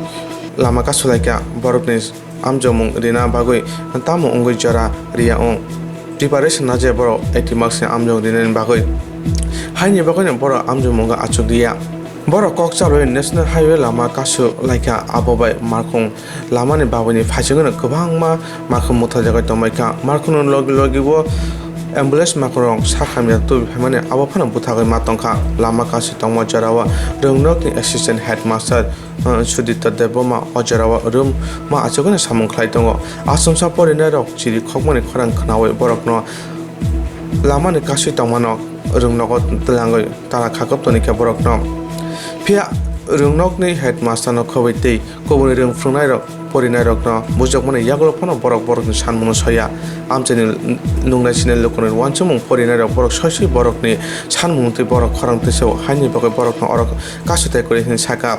lama kasulaikha. Borokni amjomung rina bagwi tamo wngwi jora riya wng. Preparation na je borok eighty marks ni amjomung rinani bagwi. Haini bagwino borok amjomungo achuk riya. Borok kok chaplaiwi National Highway lama kasu laikha, abo bai Markhong lamani babini phaichingno kwbangma markhong muthajagwi tongbaikha. Markhongno logi logi o Ambulance makrong sak hamya tubui phaimani abo phano bwthagwi ma tongkha. Lama kasui tongma jorao Rwngnokni assistant headmaster, uh, Sudipta Debbarma o jorao rwma achugwino samung khlai tongo. Achomsa porinairok chiri khokmani khorang khnaui borokno lamani kasui tongmano Rwngnogo twlangwi tara khakop toni khe borokno. Phiya Rwngnokni headmasterno khobwi tei kubuni rwng phrwngnairok porinairokno bujokmani yagulo phano borok borokni sanmungno soya. Amchaini nungnai sinai lukurokni uansukmung porinairok borok soi soi borokni sanmung twi borok khorang twisao haini bagwi borokno oro kasuitai kwrwi hwnwi saka.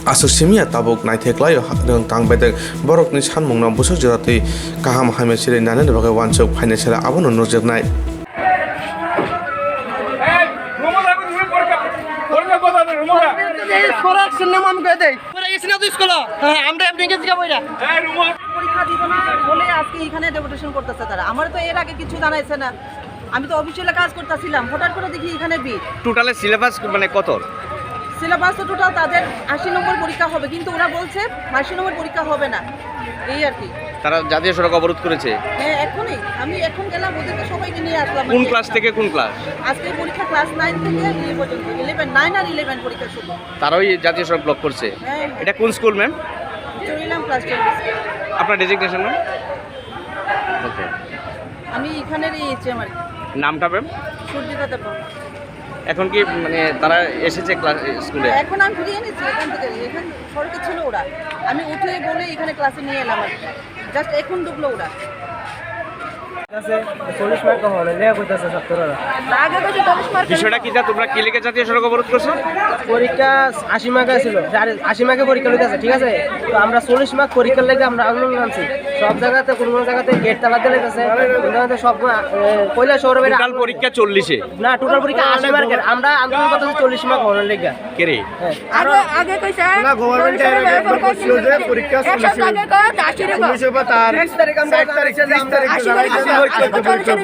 Aswk simiya tabuk naithek laio ha-, rwng tang bedek borokni sanmungno bwswk jora twi kaham hamya chiri nanani bagwi uansuk phainai sara abono nukjaknai. পরীক্ষা দিব না বলে আজকে এখানে ডেপুটেশন করতেছে তারা। আমার তো এর আগে কিছু জানাইছে না, আমি তো অফিসিয়ালি কাজ করতেছিলাম, হঠাৎ করে দেখি এখানে ভিড়। টোটালে সিলেবাস মানে কত? সিলেবাস তো টোটাল তাদের আশি নম্বর পরীক্ষা হবে, কিন্তু ওরা বলছে আশি নম্বর পরীক্ষা হবে না, এই আর কি। তারা জাতীয় সড়ক অবরোধ করেছে। হ্যাঁ, এখনই আমি এখন গেলাম, ওদেরকে সবাইকে নিয়ে আসলাম কোন আর কি। ক্লাস থেকে কোন ক্লাস? আজকে পরীক্ষা ক্লাস নাইন থেকে ইয়ে পর্যন্ত, ইলেভেন, নাইন আর ইলেভেন পরীক্ষা শুরু। তারাও এই জাতীয় সড়ক ব্লক করছে। হ্যাঁ। এটা কোন স্কুল, ম্যাম? চুরিলাম ক্লাস টুয়েলভ। আপনার ডেজিগনেশন, ম্যাম? ওকে। আমি এখানের এই এইচএম আর কি। নামটা, ম্যাম? সুরজিতা দেববর্মা। এখন কি মানে তারা এসেছে ক্লাস, স্কুলে? এখন আমি ফিরিয়ে এনেছি এখান থেকে, এখানে সড়কে ছিল ওরা। আমি উঠে বলে এখানে ক্লাসে নিয়ে এলাম আর কি। জাস্ট এখন ঢুকলো ওরা। আছে, চল্লিশ মার্ক হলে লেখা কইতাছে ছাত্ররা। আগে তো চল্লিশ মার্ক। বিষয়টা কি যা তোমরা কি লিখে জাতীয় সড়ক অবরোধ করছো? পরীক্ষা আশি মার্ক ছিল, আর আশি মার্কে পরীক্ষা লইতেছে, ঠিক আছে? তো আমরা চল্লিশ মার্ক পরীক্ষার লেগে আমরা আন্দোলন আনছি। সব জায়গাতে, কোনো কোনো জায়গাতে গেট তালা দিয়ে লেগেছে, কোনো জায়গাতে সব, এ, কৈলাসহর বেড়া। টোটাল পরীক্ষা চল্লিশে? না, টোটাল পরীক্ষা আশি মার্কের। আমরা আন্দোলন করতেছি চল্লিশ মার্ক হওয়ার লেগে। কে রে? হ্যাঁ। আগে, আগে কইছে, না, গভর্নমেন্ট চল্লিশ এর মার্কের রেকর্ড করছিল যে পরীক্ষা একশো চল্লিশে। জায়গায় কয় আশি রেকর্ড। উনিশে বা তার ষাট তারিখ, ত্রিশ তারিখ আশি তারিখ, আশি তারিখ।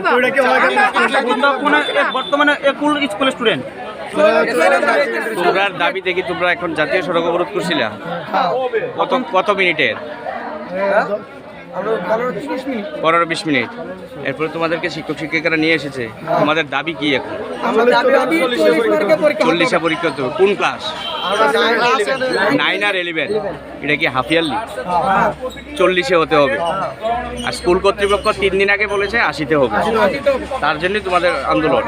তো এটা কি হয়? আশি তারিখ। তোমরা কোন এক, বর্তমানে এক কোন স্কুলের স্টুডেন্ট? তোমরার দাবিতে কি তোমরা এখন জাতীয় সড়ক অবরোধ করছিলা? কত, কত মিনিটের? হ্যাঁ? আমরা পনেরো বিশ মিনিট। পনেরো বিশ মিনিট। এরপরে তোমাদেরকে শিক্ষক শিক্ষিকারা নিয়ে এসেছে। তোমাদের দাবি কি এখন? আমরা দাবি, দাবি চল্লিশে পরীক্ষা। চল্লিশে পরীক্ষা হতে হবে। কোন ক্লাস? আমরা নাইন আর ইলেভেন। নাইন আর ইলেভেন। এটা কি হাফ ইয়ারলি? হ্যাঁ। চল্লিশে হতে হবে। আর স্কুল কর্তৃপক্ষ তিন দিন আগে বলেছে আশিতে হবে। তার জন্যই তোমাদের আন্দোলন।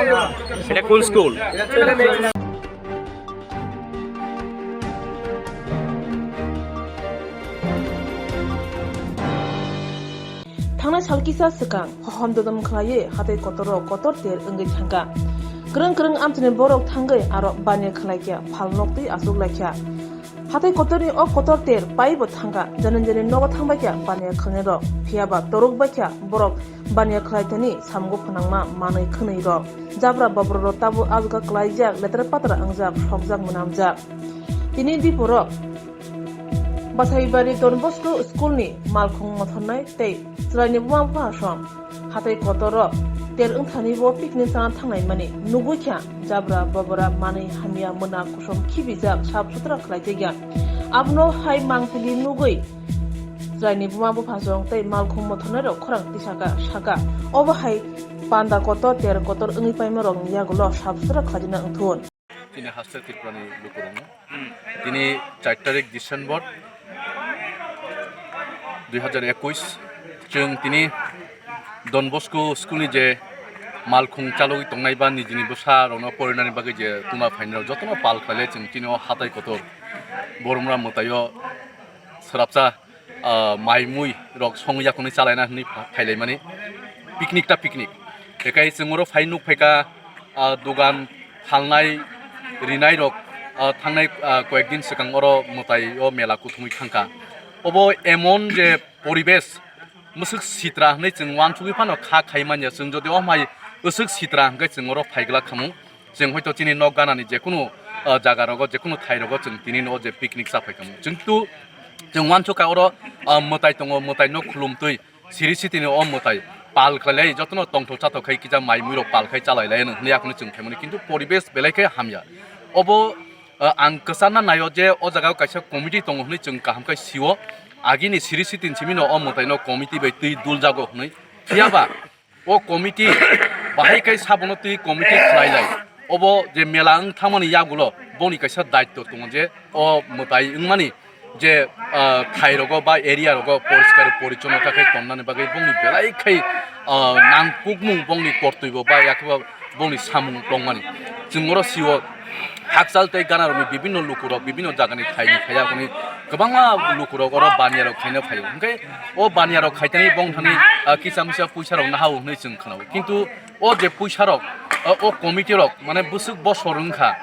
এটা কোন school? Thangnai sal kisa swkang hohom dodom khlaiwi hatai kotoro kotor ter wngwi thangkha. Kwrwng kwrwng amchaini borok thangwi aro baniya khlaikha, phalnok twi achuk laikha. Hatai kotorni o kotor ter paibo thangkha, jani jani nogo thangbaikha baniya khlainairok, phiyaba toruk baikha borok baniya khlaithani samungo phnangma manwi khwnwi rok. Jabra bobrorok tabuk ajga klaijak, letra patra wngjak, sokjak mwnamjak. Tini diphoro Basaibari Don Bosco School ni malkhung mothornai tei chwraini buma bupha song hatai kotoro ter wngthani bo picnic chana thangnai mani nugwi kha. Jabra bobora manwi hamya mwnang kusom khibijak sap sutra khlaijak ya. Abono hai mangpili nugwi chwraini buma bupha song tei malkhung mothornai rok khorang tisaka saka obo hai panda kotor ter kotor wngwi paima rokni yagulo sap sutra khlaijana wngthun. Chini haste Tripurani lukurokno. Tini char tarik December dui hajar ekush, chwng tini Don Bosco school ni je malkhung chalogwi tongnai ba nijini bwsa rokno porinani bagwi je tuma phainai rok jotono pal khlailai chwng chini o hatai kotor Boromra mwtaio srapsa ah, mai mui rok song yakungni chalaina hwnwi pha-, phailaimani picnic ta picnic. Bekai chwng oro phai nuk phaikha, ah, dogan phalnai rinai rok, ah, thangnai, ah, koyek din swkang oro mwtai o mela kuthumwi thangkha. Obo emon je poribesh mwswk sitra hwnwi chwng uansugwi phano kha khai manya. Chwng jodi o mai bwswk sitra hwnkhe chwng oro phai glak khamu. Chwng hoito chini nok ganani jekunu, ah, jaga rogo, jekunu thai rogo chwng tini no je picnic cha phai khamu. Chwng tu, chwng uansukha oro, ah, mwtai tongo, mwtai no khulumtwi siri sitini o mwtai pal khlailai, jotono tongthok chathok khai kisa mai mui rok pal khai chalai lai hwnwi yakungni chwng phaimani, kintu poribesh belai khe hamya. Obo, ah, ang kwcharna naio je o jaga o kaisa committee tongo hwnwi chwng kaham khe sio, agini siri sitini simi no o mwtai no committee bai twi dul jago hwnwi. Phiyaba o committee Bahai khe sabono twi committee khlai lai. Obo je mela wng thangmani yagulo boni kaisa daitto tongo je o mwtai wngmani je, ah, thai rogo ba area rogo poriskar porichonnota khe tonnani bagwi bongni belai khai, ah, nangkukmung bongni kortwibo ba yakhe ba bongni samung tongmani. Chwng oro sio hakchal tei ganarokni bibinno lukurok bibinno jagani thaini thaya hwnwi kwbangma lukurok oro baniyarok khaina phaio. Hwnkhe o baniyarok khaitani bongthani, ah, kisa misa puisarok nahao hwnwi chwng khnao. Kintu o je puisarok, o, o committee rok, mane, bwswk bosor wngkha,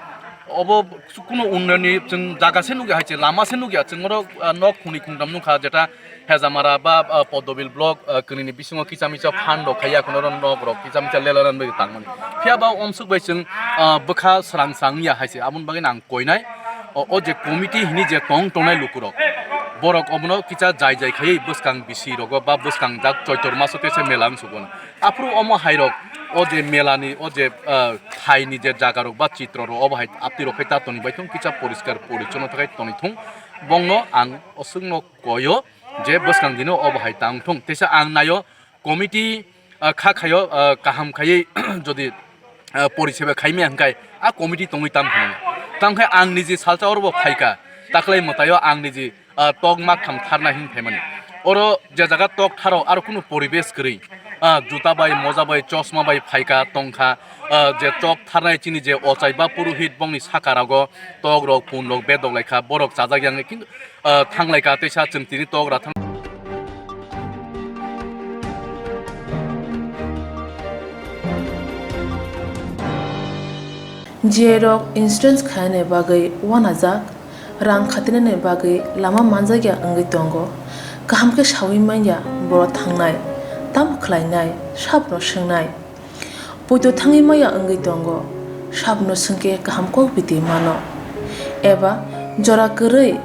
obo kunu unnayonni chwng jaga se nukya hai se, lama se nukya, chwng oro, ah, nok khungni khungtam nukha, jeta Hejamara ba, ah, Poddobil block, ah, kwnwini bisingo kisa misa fund rok khaiya, kheno oro nok rok kisa misa lela lela wngwi tangmani. Phiya ba omswk bai chwng, ah, bwkha srang srang wngya hai se, aboni bagwi ang koinai. O, o je committee hini je tong tongnai lukurok, borok obono kisa jai jai khaiwi bwskang bisi rogo ba bwskang jak Choitor maso teisa mela wngsugo. Aphuru omo hairok, o je melani, o je, ah, thaini je jagarok ba chitrorok, obo hai aptirok khai ta toni baithung, kisa poriskar porichonno thakhai toni thung. Bongno ang oswkno koyo je bwskang dino obo hai tang thung. Teisa ang nayo committee, ah, kha khayo, ah, kaham khaiwi jodi, ah, poriseba khaimaya hwnkhai a committee tongwi tam hwnwi. Tamkhe ang niji salsa orobo phaikha, taklai mwtaio ang niji ah, tok mak thang tharna hin phaimani. Oro je jaga tok tharo aro kunu poribesh kwrwi, ah, juta bai, moja bai, chosma bai phaikha tongkha, ah, je tok tharnai chini je ochai ba purohit bongni saka rogo tok rok, pun rok bedok laikha, borok chajak yang kintu, ah, thang laikha teisa chwng tini tok ra thang. J rok insurance khaina bagwi uanajak. Rang khatinani bagwi lama manjakya wngwi tongo. Kaham khe saui manya borok thangnai, tamo khlainai, sabono swngnai. Poito thangwi maya wngwi tongo, sabono swngkhe kaham kok biti mano. Eba jora kwrwi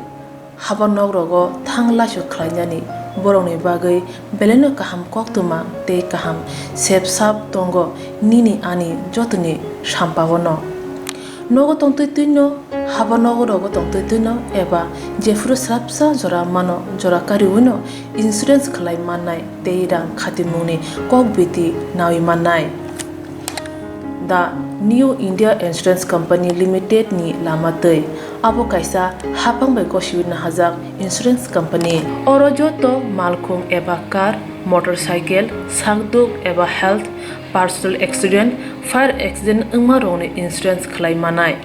haba nok rogo thang laisu khlainani borokni bagwi belaino kaham koktwma tei kaham sep sap tongo nini ani jotoni sampao no. Nogo tongtwi twino, haba nogo rogo tongtwi twino eba jephuru srapsa jora mano, jora kariwino insurance khlai mannai tei rang khatimungni kok biti naui mannai. The New India Insurance Company Limited ni lama twi. Abo kaisa hapang bai gosiwi nahajak insurance company. Oro joto malkhung eba car, motorcycle, sakduk eba health, personal accident, fire accident wngma rokni insurance khlai manai.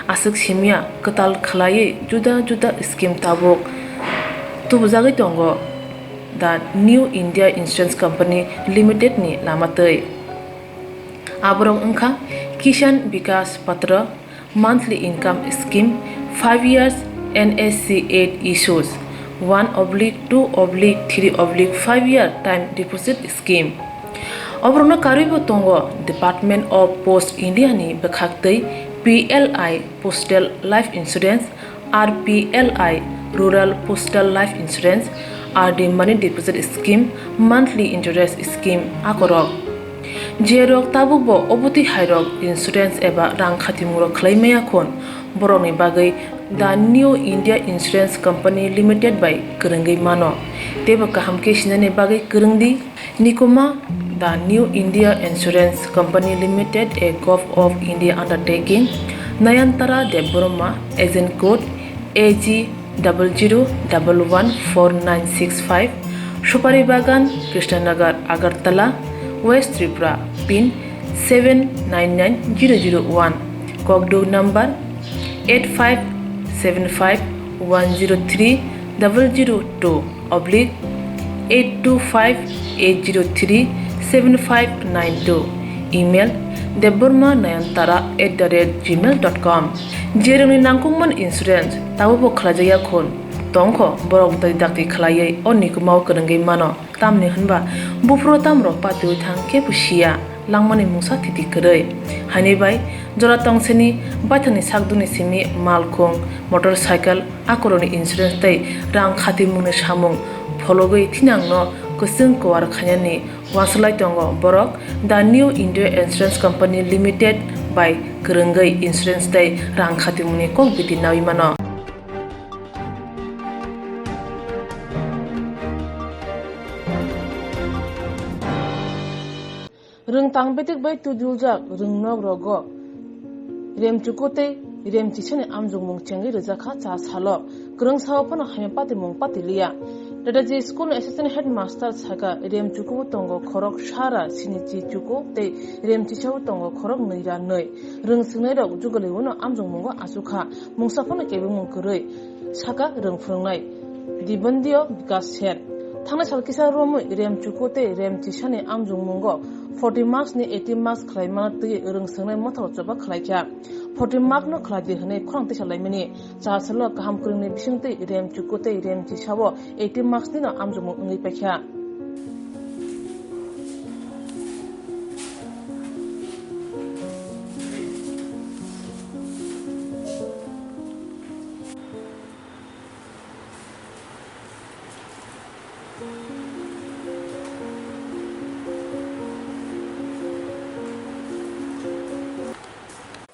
Aswk simya kwtal khlaiwi juda juda scheme tabuk tubujagwi tongo the New India Insurance Company Limited ni lama twi. Aborok wngkha Kisan Vikas Patra, monthly income scheme, five years N S C eight issues, one oblique two oblique three oblique five year time deposit scheme. Oborokno karwibo tongo Department of Post India ni bwkhaktwi P L I Postal Life Insurance, R P L I Rural Postal Life Insurance, R D Money Deposit Scheme, Monthly Interest Scheme akorok. Jerok tabukbo obotwi hairok insurance eba rang khatimungrok khlai maya khun, borokni bagwi The New India Insurance Company Limited bai kwrwngwi mano. Teibo kaham khe sinani bagwi kwrwngdi. Nikuma, The New India Insurance Company Limited, a Govt of India undertaking, Nayantara Debbarma, agent code A G double zero double one four nine six five, Supari Bagan, Krishnanagar, Agartala, West Tripura, pin seven nine nine zero zero one, kokduk number eight five seven five one zero three double zero two oblique eight two five eight zero three seven five nine two, email debbarma nayantara at the rate gmail dot com. Jerokni nangkukmani insurance tabukbo khlaijakya khun tongkho, borok dakti dakti khlaiwi o nikumao kwrwngwi mano. Tamni hwnba buphuru tamrok patiwi thang kebo siya, langmani mungsa thiti kwrwi. Haini bai jora tongsini baithangni sakdukni simi malkhung, motorcycle, akorokni insurance tei rang khatimungni samung phologwi thinangno kwchwng kuar khainani uansuk lai tongo borok. The New India Insurance Company Limited bai kwrwngwi insurance tei rang khatimungni kok biti naui mano. Rwng tang betek bai tuduljak rwng nok rogo Remchuku tei Remchisani amjokmung chengwi rwjakha cha salo. Kwrwng sao phano hamya patimung patiliya. Dadaji school ni assistant headmaster saka Remchuku tongo khorok sara sinichi chuku tei Remchisao tongo khorok nwi ra nwi. Rwng swngnairok jugalio no amjokmungo achukha. Mungsa phano kebengmung kwrwi, saka rwng phwrwngnai Dibandio Bikas Sen. Thangnai sal kisa romwi Remchuku tei Remchisani amjokmungo forty marks ni eighty marks khlaimano twi rwng swrwngnai mothao choba khlaikha. Forty mark no khlai di hwnwi khorang tisa laimani. Cha salo kaham kwrwngni bisingtwi Remchuku tei Remchisao eighty marks ni no amjokmung wngwi paikha.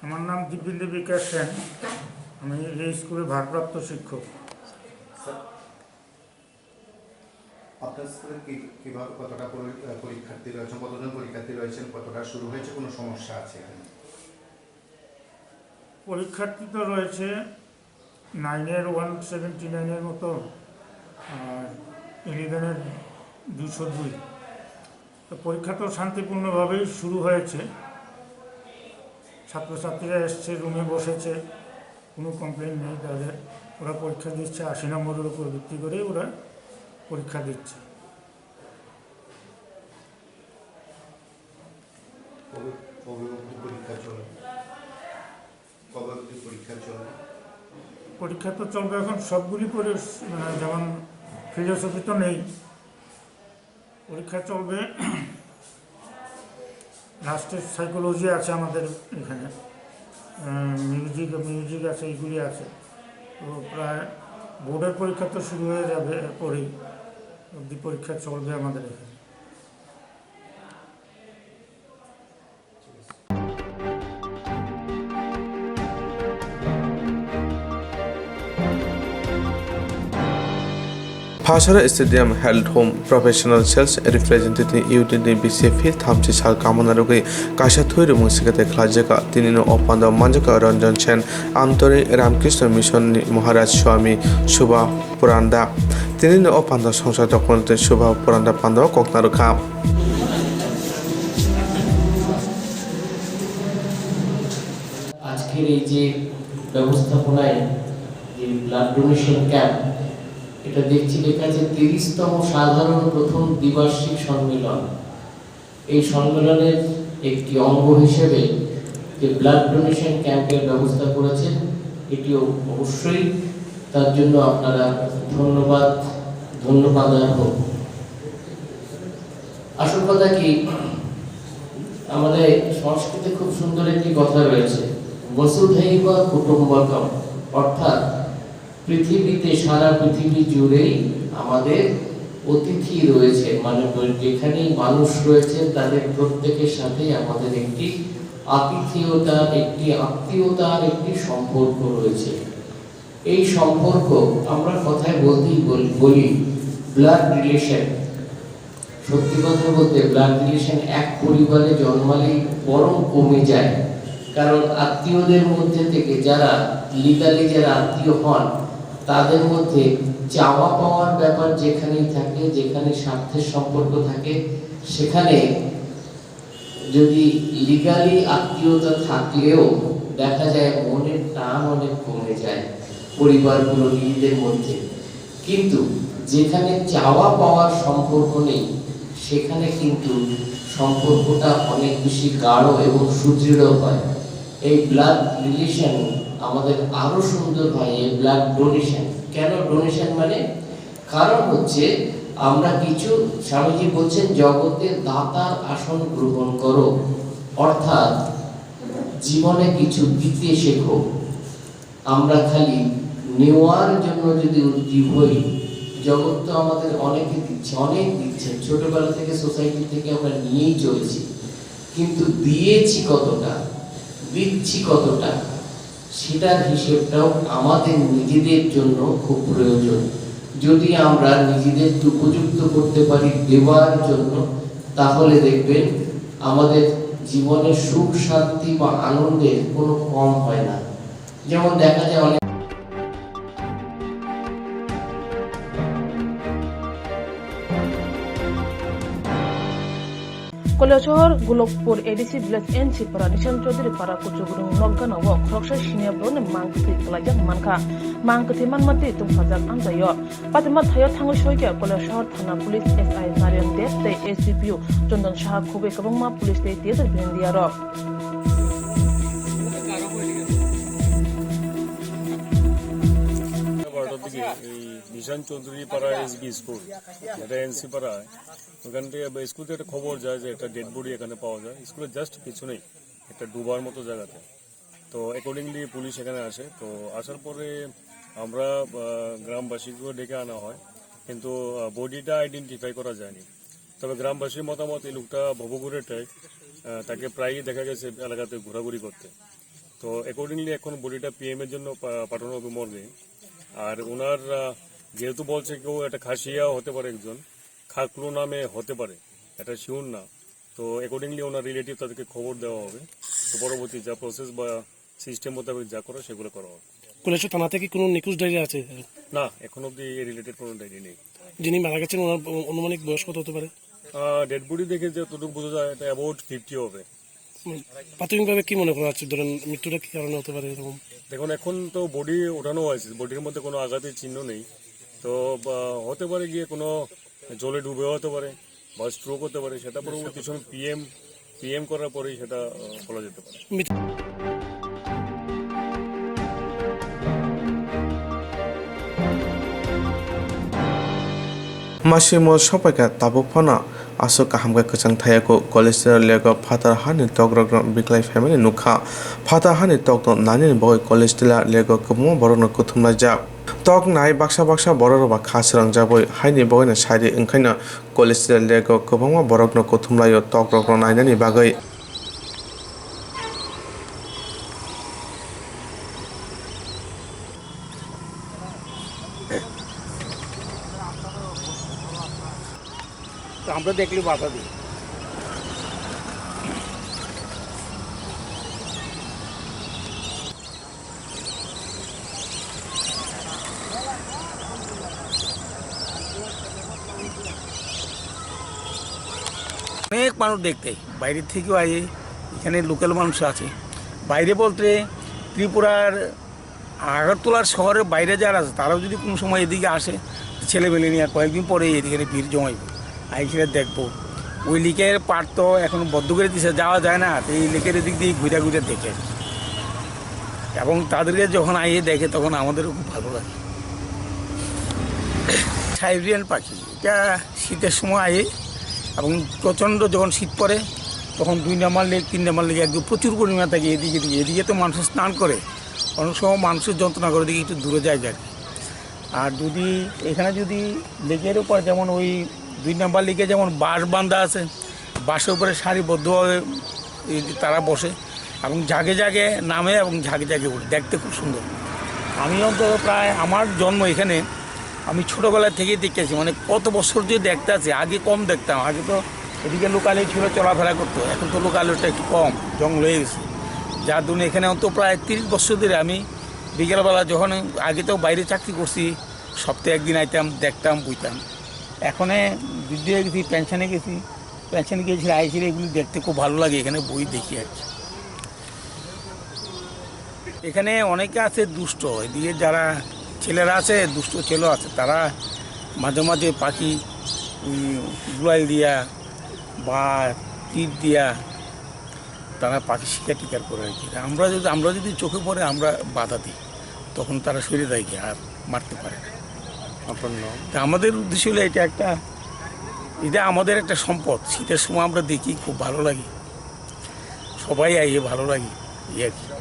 আমার নাম দিব্যেন্দু বিকাশ সেন। আমি এই স্কুলের ভারপ্রাপ্ত শিক্ষক। আপনার স্কুলে কি, কিভাবে, কতটা পরি-, আহ, পরীক্ষার্থী রয়েছেন, কতজন পরীক্ষার্থী রয়েছেন, কতটা শুরু হয়েছে, কোনো সমস্যা আছে এখানে? পরীক্ষার্থী তো রয়েছে নাইনের ওয়ান সেভেন্টি নাইনের মতো, আর ইলেভেনের দুশো দুই। তো পরীক্ষা তো শান্তিপূর্ণভাবেই শুরু হয়েছে। ছাত্রছাত্রীরা এসছে, রুমে বসেছে, কোনো কমপ্লেন নেই তাদের। ওরা পরীক্ষা দিচ্ছে, আশি নম্বরের উপর ভিত্তি করেই ওরা পরীক্ষা দিচ্ছে। কবে, কবে অবধি পরীক্ষা চলবে? কবে অবধি পরীক্ষা চলবে? পরীক্ষা তো চলবে এখন সবগুলি পরি-, মানে, যেমন ফিলোসফি তো নেই, পরীক্ষা চলবে। লাস্টে সাইকোলজি আছে আমাদের এখানে, আহ, মিউজিক, মিউজিক আছে, এগুলি আছে। তো প্রায় বোর্ডের পরীক্ষা তো শুরু হয়ে যাবে, এরপরেই অবধি পরীক্ষা চলবে আমাদের এখানে। Phasara Stadium held home professional sales representative unit ni B C F thamchi sal kamana rwgwi kaisa thwi rwmung swkete khlaijaka. Tini no o panda manjaka Ranjan Sen, Amtori Ramkrishna Mission ni Maharaj Swami Subha Puranda. Tini no o panda songsa dokon tei Subha Puranda panda o kokna rwkha. আজকের এই যে ব্যবস্থাপনায় যে blood donation camp, এটা দেখছি লেখা আছে তিরিশতম সাধারণ প্রথম দ্বিবার্ষিক সম্মেলন। এই সম্মেলনের একটি অঙ্গ হিসেবে যে ব্লাড ডোনেশন ক্যাম্পের ব্যবস্থা করেছেন, এটিও অবশ্যই তার জন্য আপনারা ধন্যবাদ, ধন্যবাদ অর্হ। আসল কথা কি, আমাদের সংস্কৃতে খুব সুন্দর একটি কথা রয়েছে, বসুধৈব কুটুম্বকম, অর্থাৎ পৃথিবীতে, সারা পৃথিবী জুড়েই আমাদের অতিথি রয়েছে, মানে বল-, যেখানেই মানুষ রয়েছেন তাদের প্রত্যেকের সাথেই আমাদের একটি আতিথেয়তার, একটি আত্মীয়তার একটি সম্পর্ক রয়েছে। এই সম্পর্ক আমরা কথায় বলতেই বল-, বলি ব্লাড রিলেশন। সত্যি কথা বলতে, ব্লাড রিলেশন এক পরিবারে জন্মালেই বরং কমে যায়, কারণ আত্মীয়দের মধ্যে থেকে যারা লিগালি যারা আত্মীয় হন, তাদের মধ্যে চাওয়া পাওয়ার ব্যাপার যেখানেই থাকে, যেখানে স্বার্থের সম্পর্ক থাকে, সেখানে যদি লিগালি আত্মীয়তা থাকলেও দেখা যায় মনের টান অনেক কমে যায় পরিবারগুলো নিজেদের মধ্যে। কিন্তু যেখানে চাওয়া পাওয়ার সম্পর্ক নেই, সেখানে কিন্তু সম্পর্কটা অনেক বেশি গাঢ় এবং সুদৃঢ় হয়। এই ব্লাড রিলেশন আমাদের আরো সুন্দর হয়, এই ব্লাড ডোনেশন। কেন ডোনেশন মানে? কারণ হচ্ছে আমরা কিছু, স্বামীজি বলছেন, "জগতে দাতার আসন গ্রহণ করো", অর্থাৎ জীবনে কিছু দিতে শেখো। আমরা খালি নেওয়ার জন্য যদি উদ্গ্রীব হই, জগৎ তো আমাদের অনেকে দিচ্ছে, অনেক দিচ্ছে, ছোটবেলা থেকে সোসাইটি থেকে আমরা নিয়েই চলেছি, কিন্তু দিয়েছি কতটা, দিচ্ছি কতটা, সেটার হিসেবটাও আমাদের নিজেদের জন্য খুব প্রয়োজন। যদি আমরা নিজেদেরকে উপযুক্ত করতে পারি দেওয়ার জন্য, তাহলে দেখবেন আমাদের জীবনে সুখ, শান্তি বা আনন্দে কোনো কম হয় না। যেমন দেখা যায় অনেক Koilasohor Golokpur A D C village N C para Nishan Chaudhary para Kuchugrung nok gana o khoroksa senior borokni mang kwthwi kwlaijak mankha. Mang kwthwi manma twi tongthajak amchaio. Patima thaio thangwi soikha Koilasohor thana police S I Narayan Deb tei S D P O Chandan Saha khobwi kwbangma police tei teaser bini diya rok. বারোটার দিকে এই নিশান চৌধুরী পাড়া SB school, এটা এনসি পাড়ায়, ওখান থেকে বা স্কুল থেকে একটা খবর যায় যে একটা ডেড বডি এখানে পাওয়া যায়। স্কুলের জাস্ট পিছনেই একটা ডোবার মতো জায়গাতে। তো অ্যাকর্ডিংলি পুলিশ এখানে আসে। তো আসার পরে আমরা, আহ, গ্রামবাসীকে ডেকে আনা হয়, কিন্তু, আহ, বডিটা আইডেন্টিফাই করা যায়নি। তবে গ্রামবাসীর মতামত, এই লোকটা ভবঘুরে টাইপ, আহ, তাকে প্রায়ই দেখা গেছে এলাকাতে ঘোরাঘুরি করতে। তো অ্যাকর্ডিংলি এখন বডিটা পিএম এর জন্য পা-, পাঠানো হবে মর্গে। আর ওনার, আহ, যেহেতু বলছে কেউ একটা খাসিয়া হতে পারে, একজন খাকলু নামে হতে পারে, এটা শিওর না। তো অ্যাকর্ডিংলি ওনার রিলেটিভ তাদেরকে খবর দেওয়া হবে। তো পরবর্তী যা প্রসেস বা সিস্টেম মোতাবেক যা করা, সেগুলো করা হবে। কৈলাসহর থানা থেকে কোনো নিখোঁজ ডায়েরি আছে? না, এখন অবধি এই রিলেটেড কোনো ডায়েরি নেই। যিনি মারা গেছেন, ওনার আনুমানিক বয়স কত হতে পারে? আহ, ডেড বডি দেখে যতটুকু বোঝা যায়, এটা অ্যাবাউট ফিফটি হবে। মানে, প্রাথমিকভাবে কি মনে করা হচ্ছে, ধরেন, মৃত্যুটা কি কারণে হতে পারে এরকম? দেখুন, এখন তো বডি ওঠানো হয়েছে, বডির মধ্যে কোনো আঘাতের চিহ্ন নেই। তো, বা, হতে পারে গিয়ে কোনো জলে ডুবে হতে পারে বা স্ট্রোক হতে পারে, সেটা পরবর্তী সময় পিএম, পিএম করার পরেই সেটা, আহ, বলা যেতে পারে। মৃত- Masimo sopaikha tabuk phano aswk kaham khe kwchang thayakho. College tila lego phatar hani tokrokno biklai phaimani nukha. Phatar hani tokno nanini bagwi college tila lego kwbangma borokno kuthumlaijak. Tok nai baksa baksa borok rok ba kha srwngjagwi haini bagwino sadi wngkhaino college tila lego kwbangma borokno kuthumlaio tok rokno nainani bagwi. তো আমরা দেখলে বাধা দিই। অনেক মানুষ দেখতে বাইরে থেকেও আয়, এখানে লোকাল মানুষ আছে। বাইরে বলতে ত্রিপুরার আগরতলার শহরের বাইরে যারা আছে, তারাও যদি কোনো সময় এদিকে আসে, ছেলেমেলে নিয়ে কয়েকদিন পরে এদিকে ভিড় জমাইব, আইসে দেখবো। ওই লেকের পাড় তো এখন বন্ধ করে দিছে, যাওয়া যায় না, তো এই লেকের এদিক দিয়ে ঘুরে ঘুরে দেখে। এবং তাদেরকে যখন আইয়ে দেখে, তখন আমাদেরও খুব ভালো লাগে। সাইবেরিয়ান পাখি, এটা শীতের সময় আইয়ে এবং প্রচণ্ড যখন শীত পড়ে, তখন দুই নম্বর লেক, তিন নম্বর লেক একদম প্রচুর পরিমাণে থাকে। এদিকে, এদিকে, এদিকে তো মানুষ স্নান করে, অনেক সময় মানুষের যন্ত্রণা করে, দেখি একটু দূরে যায় আর কি। আর যদি এখানে যদি লেকের উপর, যেমন ওই দুই নম্বর লেকে যেমন বাঁশ বান্ধা আছে, বাঁশের উপরে সারিবদ্ধভাবে এই যে তারা বসে এবং ঝাঁকে ঝাঁকে নামে এবং ঝাঁকে ঝাঁকে উঠে, দেখতে খুব সুন্দর। আমি অন্তত প্রায় আমার জন্ম এখানে, আমি ছোটোবেলা থেকেই দেখতেছি, মানে কত বছর যে দেখতে আছি। আগে কম দেখতাম, আগে তো এদিকে লোকালয় ছিল, চলাফেরা করতো, এখন তো লোকালয়টা একটু কম, জঙ্গল হয়ে গেছে। যার জন্য এখানে অন্তত প্রায় তিরিশ বছর ধরে আমি বিকেলবেলা যখন, আগে তো বাইরে চাকরি করছি, সপ্তাহে একদিন আইতাম, দেখতাম, বইতাম। এখনে বৃদ্ধ হয়ে গেছি, পেনশনে গেছি, পেনশন গিয়েছিল, আইছিল, এগুলি দেখতে খুব ভালো লাগে, এখানে বই দেখি আর কি। এখানে অনেকে আছে দুষ্ট, এদিকে যারা ছেলেরা আছে, দুষ্ট ছেলে আছে, তারা মাঝে মাঝে পাখি, উম, গুলাইল দিয়া বা তীর দিয়া তারা পাখি শিকার টিকার করে আর কি। আমরা যদি, আমরা যদি চোখে পড়ে, আমরা বাধা দিই, তখন তারা সরে যায় গিয়ে, আর মারতে পারে না। আপনার নাম? তা আমাদের উদ্দেশ্য হলো এটা একটা, এটা আমাদের একটা সম্পদ। শীতের সময় আমরা দেখি, খুব ভালো লাগে, সবাই আইয়ে ভালো লাগে, এই আর কি।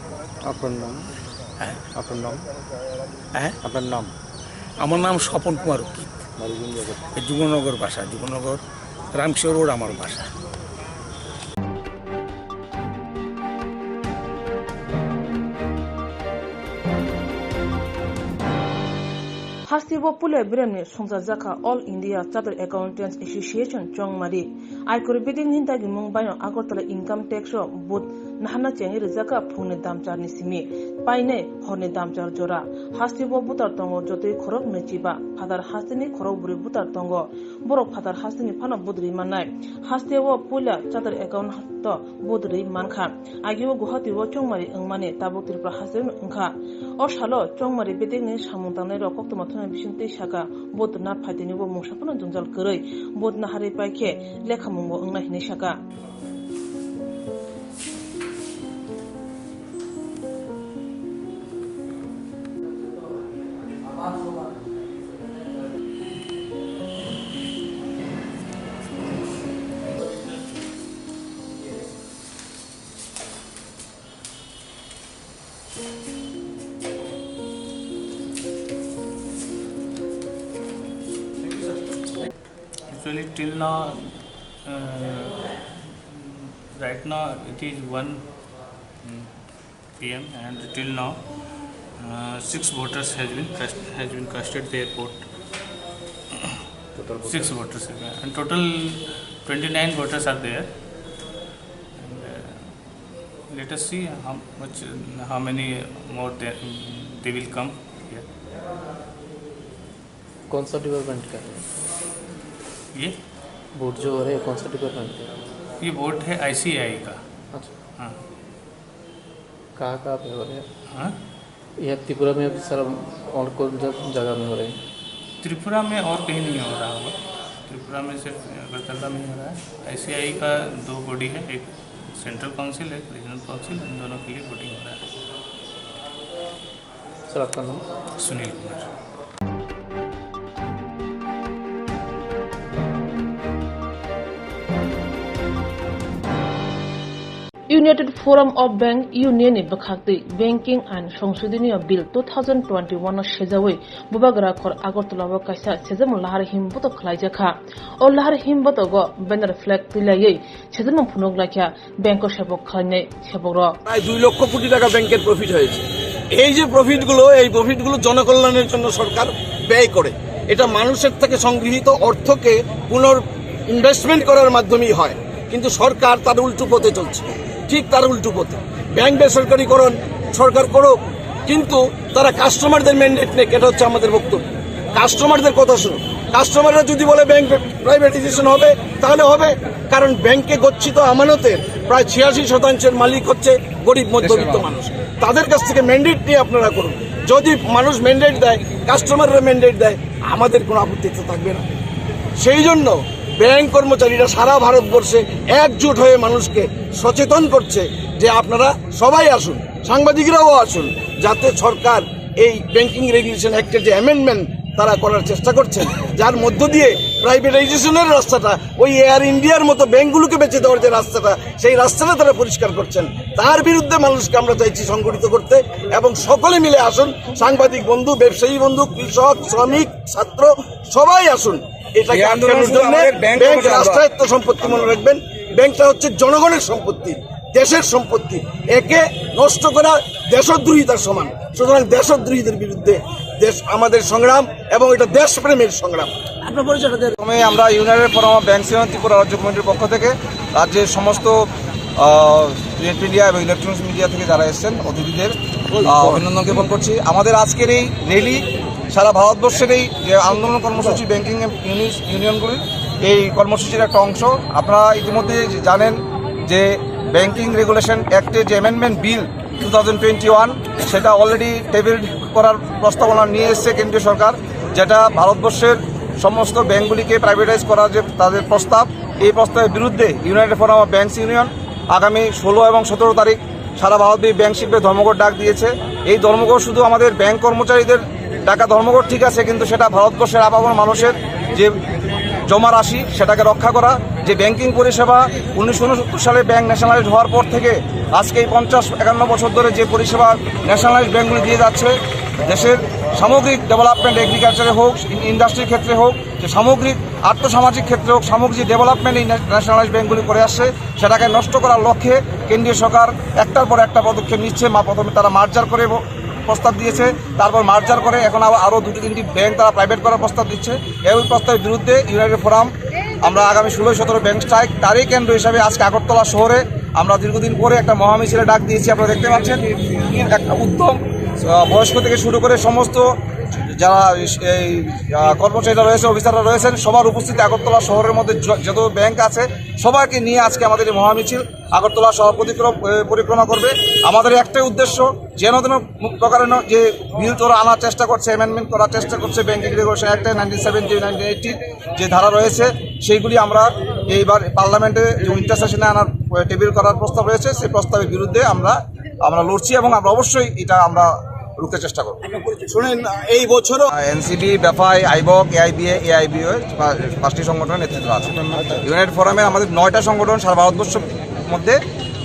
আপনার নাম? হ্যাঁ। আপনার নাম? হ্যাঁ? আপনার নাম? আমার নাম স্বপন কুমার রক্ষিত। বাড়ি কোন জায়গায়? এই যুগনগর বাসা, যুগনগর, রামকৃষ্ণ রোড আমার বাসা। Hasti Teibo puila beremni songchajakha All India Chartered Accountants Association Chongmari. Aikor bedekni dagimung baino Agartala Income Tax o vote naharna chengwi rijaka phungni damcharni simi painai horni damchar jora. Hasteo butar tongo jotoi khorok nwichiba, phatar hasteni khorok bwrwi butar tongo. Borok phatar hasteni phano vote rwi mannai. Hasteo puila chartered accountant vote rwi mankha. Agio Guwahati o chongmari wngmani tabuk Tripura haste wngkha. O salo chongmari bedekni samung tangnairok koktwma thumnai bising twi saka, vote na phaitini bo mungsa phano jwngjal kwrwi, vote naharwi paikhe lekhamungo wngna hinwi saka. Actually, till now, uh, right now it is one, mm, P M, and till now, uh, six voters has been cast, has been casted their vote. Total voters? Six voters have been, and total twenty-nine voters are there. And, uh, let us see how much, how many more they, they will come here. कौन सा डिपार्टमेंट का है? ये? वोट जो हो रहे हैं, कौन सा डिपार्टमेंट का है? ये वोट है I C I का। अच्छा। हाँ। कहाँ कहाँ पे हो रहे हैं? हाँ? ये त्रिपुरा में भी सारा और कौन सा जगह में हो रहे हैं? त्रिपुरा में और कहीं नहीं हो रहा होगा। त्रिपुरा में सिर्फ अगरतला में ही हो रहा है। I C I का दो बॉडी है, एक सेंट्रल काउंसिल, एक रीजनल काउंसिल, इन दोनों के लिए वोटिंग हो रहा है। सर, आपका नाम? सुनील Kumar. United Forum of Bank Union ni bwkhaktwi Banking and Songsodhoniya Bill two thousand twenty-one no sejawi Bubagra khor Agartala o kaisa sejamo lahar himbotok khlaijakha. O lahar himbotogo banner flag twilaiwi sejamo phunuk laikha bank o sebok khlainai sebokrok. প্রায় দুই লক্ষ কোটি টাকা ব্যাংকের প্রফিট হয়েছে। এই যে প্রফিটগুলো, এই প্রফিটগুলো জনকল্যাণের জন্য সরকার ব্যয় করে। এটা মানুষের থেকে সংগৃহীত অর্থকে পুনর ইনভেস্টমেন্ট করার মাধ্যমেই হয়। কিন্তু সরকার তার উল্টো পথে চলছে, ঠিক তার উল্টো পথে। ব্যাংক বেসরকারিকরণ সরকার করুক, কিন্তু তারা কাস্টমারদের ম্যান্ডেট নেক, এটা হচ্ছে আমাদের বক্তব্য। কাস্টমারদের কথা শুনুক। কাস্টমাররা যদি বলে ব্যাংক প্রাইভেটাইজেশন হবে, তাহলে হবে, কারণ ব্যাংকে গচ্ছিত আমানতের প্রায় ছিয়াশি শতাংশের মালিক হচ্ছে গরিব মধ্যবিত্ত মানুষ। তাদের কাছ থেকে ম্যান্ডেট নিয়ে আপনারা করুন। যদি মানুষ ম্যান্ডেট দেয়, কাস্টমাররা ম্যান্ডেট দেয়, আমাদের কোনো আপত্তি তো থাকবে না। সেই জন্য ব্যাংক কর্মচারীরা সারা ভারতবর্ষে একজোট হয়ে মানুষকে সচেতন করছে যে আপনারা সবাই আসুন, সাংবাদিকরাও আসুন, যাতে সরকার এই ব্যাংকিং রেগুলেশন অ্যাক্টের যে অ্যামেন্ডমেন্ট তারা করার চেষ্টা করছেন, যার মধ্য দিয়ে প্রাইভেটাইজেশনের রাস্তাটা ওই এয়ার ইন্ডিয়ার মতো ব্যাংকগুলোকে বেচে দেওয়ার যে রাস্তাটা, সেই রাস্তাটা তারা পরিষ্কার করছেন। তার বিরুদ্ধে মানুষকে আমরা চাইছি সংগঠিত করতে এবং সকলে মিলে আসুন, সাংবাদিক বন্ধু, ব্যবসায়ী বন্ধু, কৃষক, শ্রমিক, ছাত্র, সবাই আসুন। এটাকে এই আন্দোলন আটকানোর শুধু জন্য আমাদের ব্যাংক ব্যাংক কর্মচারী আন্দোলন। রাষ্ট্রায়ত্ত সম্পত্তি মনে রাখবেন, ব্যাংকটা হচ্ছে জনগণের সম্পত্তি, দেশের সম্পত্তি। একে নষ্ট করা দেশদ্রোহিতার সমান। সুতরাং দেশদ্রোহীদের বিরুদ্ধে দেশ, আমাদের সংগ্রাম এবং এটা দেশপ্রেমের সংগ্রাম। আপনার পরিচয়টা দেন। প্রথমে আমরা United forum of banks union Tripura রাজ্য কমিটির পক্ষ থেকে রাজ্যের সমস্ত, আহ, প্রিন্ট মিডিয়া এবং ইলেকট্রনিক্স মিডিয়া থেকে যারা এসেছেন, অতিথিদের, আহ, অভিনন্দন জ্ঞাপন করছি। আমাদের আজকের এই র্যালি সারা ভারতবর্ষের এই যে আন্দোলন কর্মসূচি, ব্যাংকিং ইউনি-, ইউনিয়নগুলির এই কর্মসূচির একটা অংশ। আপনারা ইতিমধ্যে জানেন যে ব্যাংকিং রেগুলেশন অ্যাক্টে যে amendment bill two thousand twenty one, সেটা অলরেডি টেবিল করার প্রস্তাবনা নিয়ে এসেছে কেন্দ্রীয় সরকার, যেটা ভারতবর্ষের সমস্ত ব্যাংকগুলিকে প্রাইভেটাইজ করার যে তাদের প্রস্তাব, এই প্রস্তাবের বিরুদ্ধে United forum of banks union আগামী ষোলো এবং সতেরো তারিখ সারা ভারতব্যাপী ব্যাংক শিল্পের ধর্মঘট ডাক দিয়েছে। এই ধর্মঘট শুধু আমাদের ব্যাংক কর্মচারীদের ডাকা ধর্মঘট ঠিক আছে, কিন্তু সেটা ভারতবর্ষের আপামর মানুষের যে জমা রাশি, সেটাকে রক্ষা করা, যে ব্যাংকিং পরিষেবা উনিশশো ঊনসত্তর সালে ব্যাংক ন্যাশনালাইজড হওয়ার পর থেকে আজকে এই পঞ্চাশ একান্ন বছর ধরে যে পরিষেবা ন্যাশনালাইজড ব্যাংকগুলি দিয়ে যাচ্ছে, দেশের সামগ্রিক ডেভেলপমেন্ট, এগ্রিকালচারে হোক, ইন-, ইন্ডাস্ট্রির ক্ষেত্রে হোক, যে সামগ্রিক আর্থসামাজিক ক্ষেত্রে হোক, সামগ্রিক ডেভেলপমেন্ট এই ন্যা-, ন্যাশনালাইজড ব্যাংকগুলি করে আসছে, সেটাকে নষ্ট করার লক্ষ্যে কেন্দ্রীয় সরকার একটার পর একটা পদক্ষেপ নিচ্ছে। মা, প্রথমে তারা মার্জার করে ব-, প্রস্তাব দিয়েছে, তারপর মার্জার করে এখন আবার আরও দুটি তিনটি ব্যাংক তারা প্রাইভেট করার প্রস্তাব দিচ্ছে। এই প্রস্তাবের বিরুদ্ধে ইউনাইটেড ফোরাম আমরা আগামী ষোলোই সতেরো ব্যাংক স্ট্রাইক তারই কেন্দ্র হিসাবে আজকে আগরতলা শহরে আমরা দীর্ঘদিন পরে একটা মহামিছিলে ডাক দিয়েছি। আপনারা দেখতে পাচ্ছেন একটা উদ্যম, আহ, বয়স্ক থেকে শুরু করে সমস্ত যারা এই, আহ, কর্মচারীরা রয়েছে, অফিসাররা রয়েছেন, সবার উপস্থিতি আগরতলা শহরের মধ্যে য-, যত ব্যাংক আছে সবাইকে নিয়ে আজকে আমাদের এই মহামিছিল আগরতলা শহর পরিক্রম-, এ, পরিক্রমা করবে। আমাদের একটাই উদ্দেশ্য, যেন তেন প্রকারেণ যে বিল তারা আনার চেষ্টা করছে, অ্যামেন্ডমেন্ট করার চেষ্টা করছে ব্যাংকিং রেগুলেশন অ্যাক্টে নাইনটিন সেভেন্টি, নাইনটিন এইটি যে ধারা রয়েছে, সেইগুলি আমরা এইবার পার্লামেন্টে যে উইন্টার সেশনে আনার, এ, টেবিল করার প্রস্তাব রয়েছে, সেই প্রস্তাবের বিরুদ্ধে আমরা, আমরা লড়ছি এবং আমরা অবশ্যই এটা আমরা রুখতে চেষ্টা করব। শুনেন, এই বছরও এনসিবি, বেফাই, আইবক, এআইবিএ, এআইবিও, পা-, পাঁচটি সংগঠনের নেতৃত্ব আছে। ইউনাইটেড ফোরামে আমাদের নয়টা সংগঠন সারা ভারতবর্ষের মধ্যে,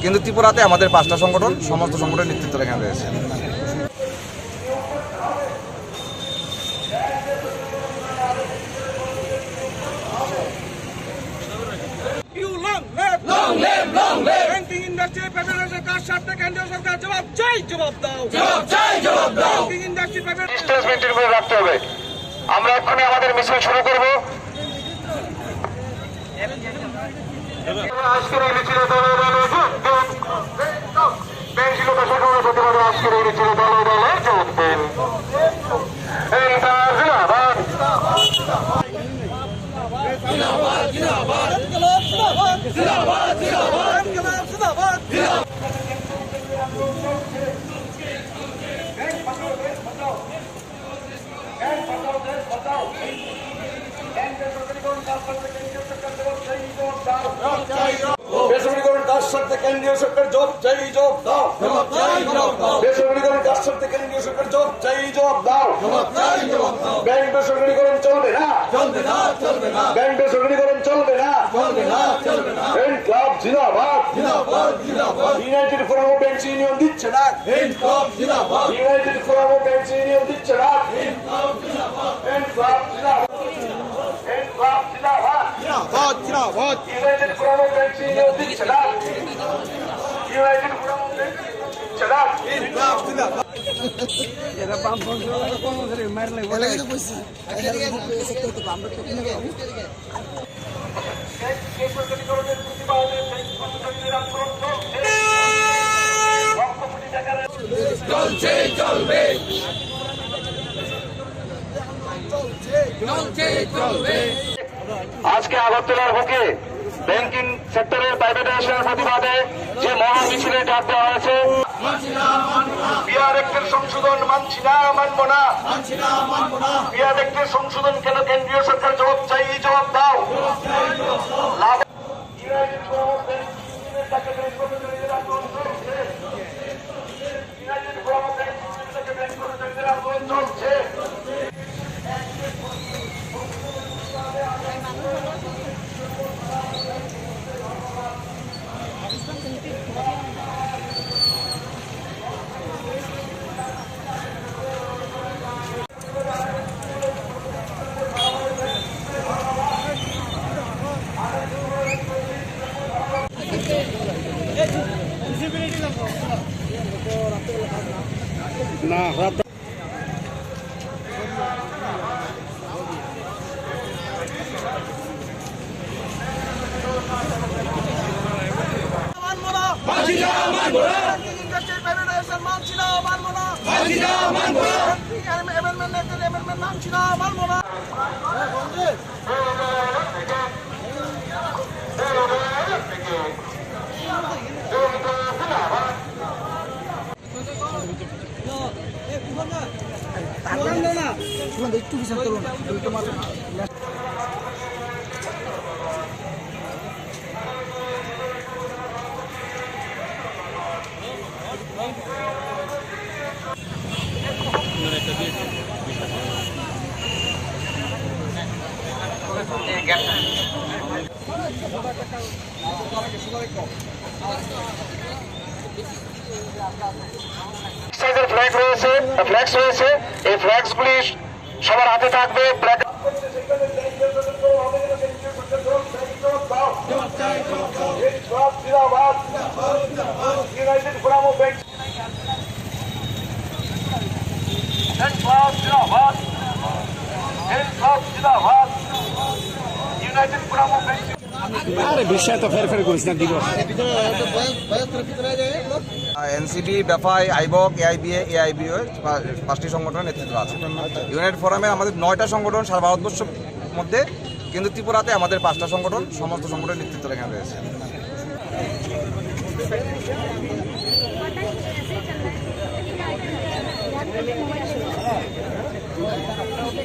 কিন্তু ত্রিপুরাতে আমাদের পাঁচটা সংগঠন, সমস্ত সংগঠনের নেতৃত্ব এখানে রয়েছে। You long live! Long live, long live! Banking industry privatisation কার স্বার্থে কেন্দ্রীয় সরকার জবাব চাই, জবাব দাও। জবাব চাই, জবাব দাও। Banking industry private distance maintain করে রাখতে হবে। আমরা এক্ষুনি আমাদের মিছিল শুরু করব। আজকের এই মিছিলে দলে দলে যোগ দিন। ব্যাংকিং প্রতিবাদে আজকের এই মিছিলে দলে দলে যোগ দিন। ইনসাফ জিন্দাবাদ। বেসরকারিকরণ কার স্বার্থে কেন্দ্রীয় সরকার জবাব চাই, জবাব দাও। জবাব চাই, জবাব দাও। বেসরকারিকরণ কার স্বার্থে কেন্দ্রীয় সরকার জবাব চাই, জবাব দাও। জবাব চাই, জবাব দাও। ব্যাংক বেসরকারিকরণ চলবে না। চলবে না, চলবে না। ব্যাংক বেসরকারিকরণ চলবে না। চলবে না, চলবে না। ইনকলাব জিন্দাবাদ। জিন্দাবাদ, জিন্দাবাদ। United forum of banks union দিচ্ছে না। ইনকলাব জিন্দাবাদ। United forum of banks union দিচ্ছে না। ইনকলাব জিন্দাবাদ। ইনকলাব জিন্দাবাদ। ইনকলাব জিন্দাবাদ। জিন্দাবাদ, জিন্দাবাদ। United forum of banks union দিচ্ছে না। United forum of banks union দিচ্ছে না। ইনকলাব জিন্দাবাদ। এরা বামপন্থী কোনো ধরে মারলে বলে। চলছে, চলবে। চলছে, চলবে। আজকে আগরতলার বুকে ব্যাংকিং সেক্টরের প্রাইভেটাইজেশনের প্রতিবাদে যে মহা মিছিলের ডাক দেওয়া হয়েছে, পিআর অ্যাক্টের সংশোধন মানছি না, মানবো না। পিআর অ্যাক্টের সংশোধন কেন? কেন্দ্রীয় সরকার জবাব চাই, জবাব দাও। লাভ মানছি না, মানবো না। ব্যাংকিং ইন্ডাস্ট্রির প্রাইভেটাইজেশন মানছি না, মানবো না। মানছি না, মানবো না। ব্যাংকিং অ্যামেন্ডমেন্ট অ্যাক্টের অ্যামেন্ডমেন্ট মানছি না, মানবো না। সাইজের ফ্ল্যাগ রয়েছে, ফ্ল্যাক্স রয়েছে, এই ফ্ল্যাক্সগুলি সবার হাতে থাকবে। Flag United forum of bank. আরে, বিষয় তো ফের ফের করিস না, দিবস। এনসিবি, বেফাই, আইবক, এআইবিএ, এআইবিও, পাঁচটি সংগঠনের নেতৃত্ব আছে। ইউনাইটেড ফোরামের আমাদের নয়টা সংগঠন সারা ভারতবর্ষের মধ্যে, কিন্তু ত্রিপুরাতে আমাদের পাঁচটা সংগঠন, সমস্ত সংগঠনের নেতৃত্ব এখানে রয়েছে।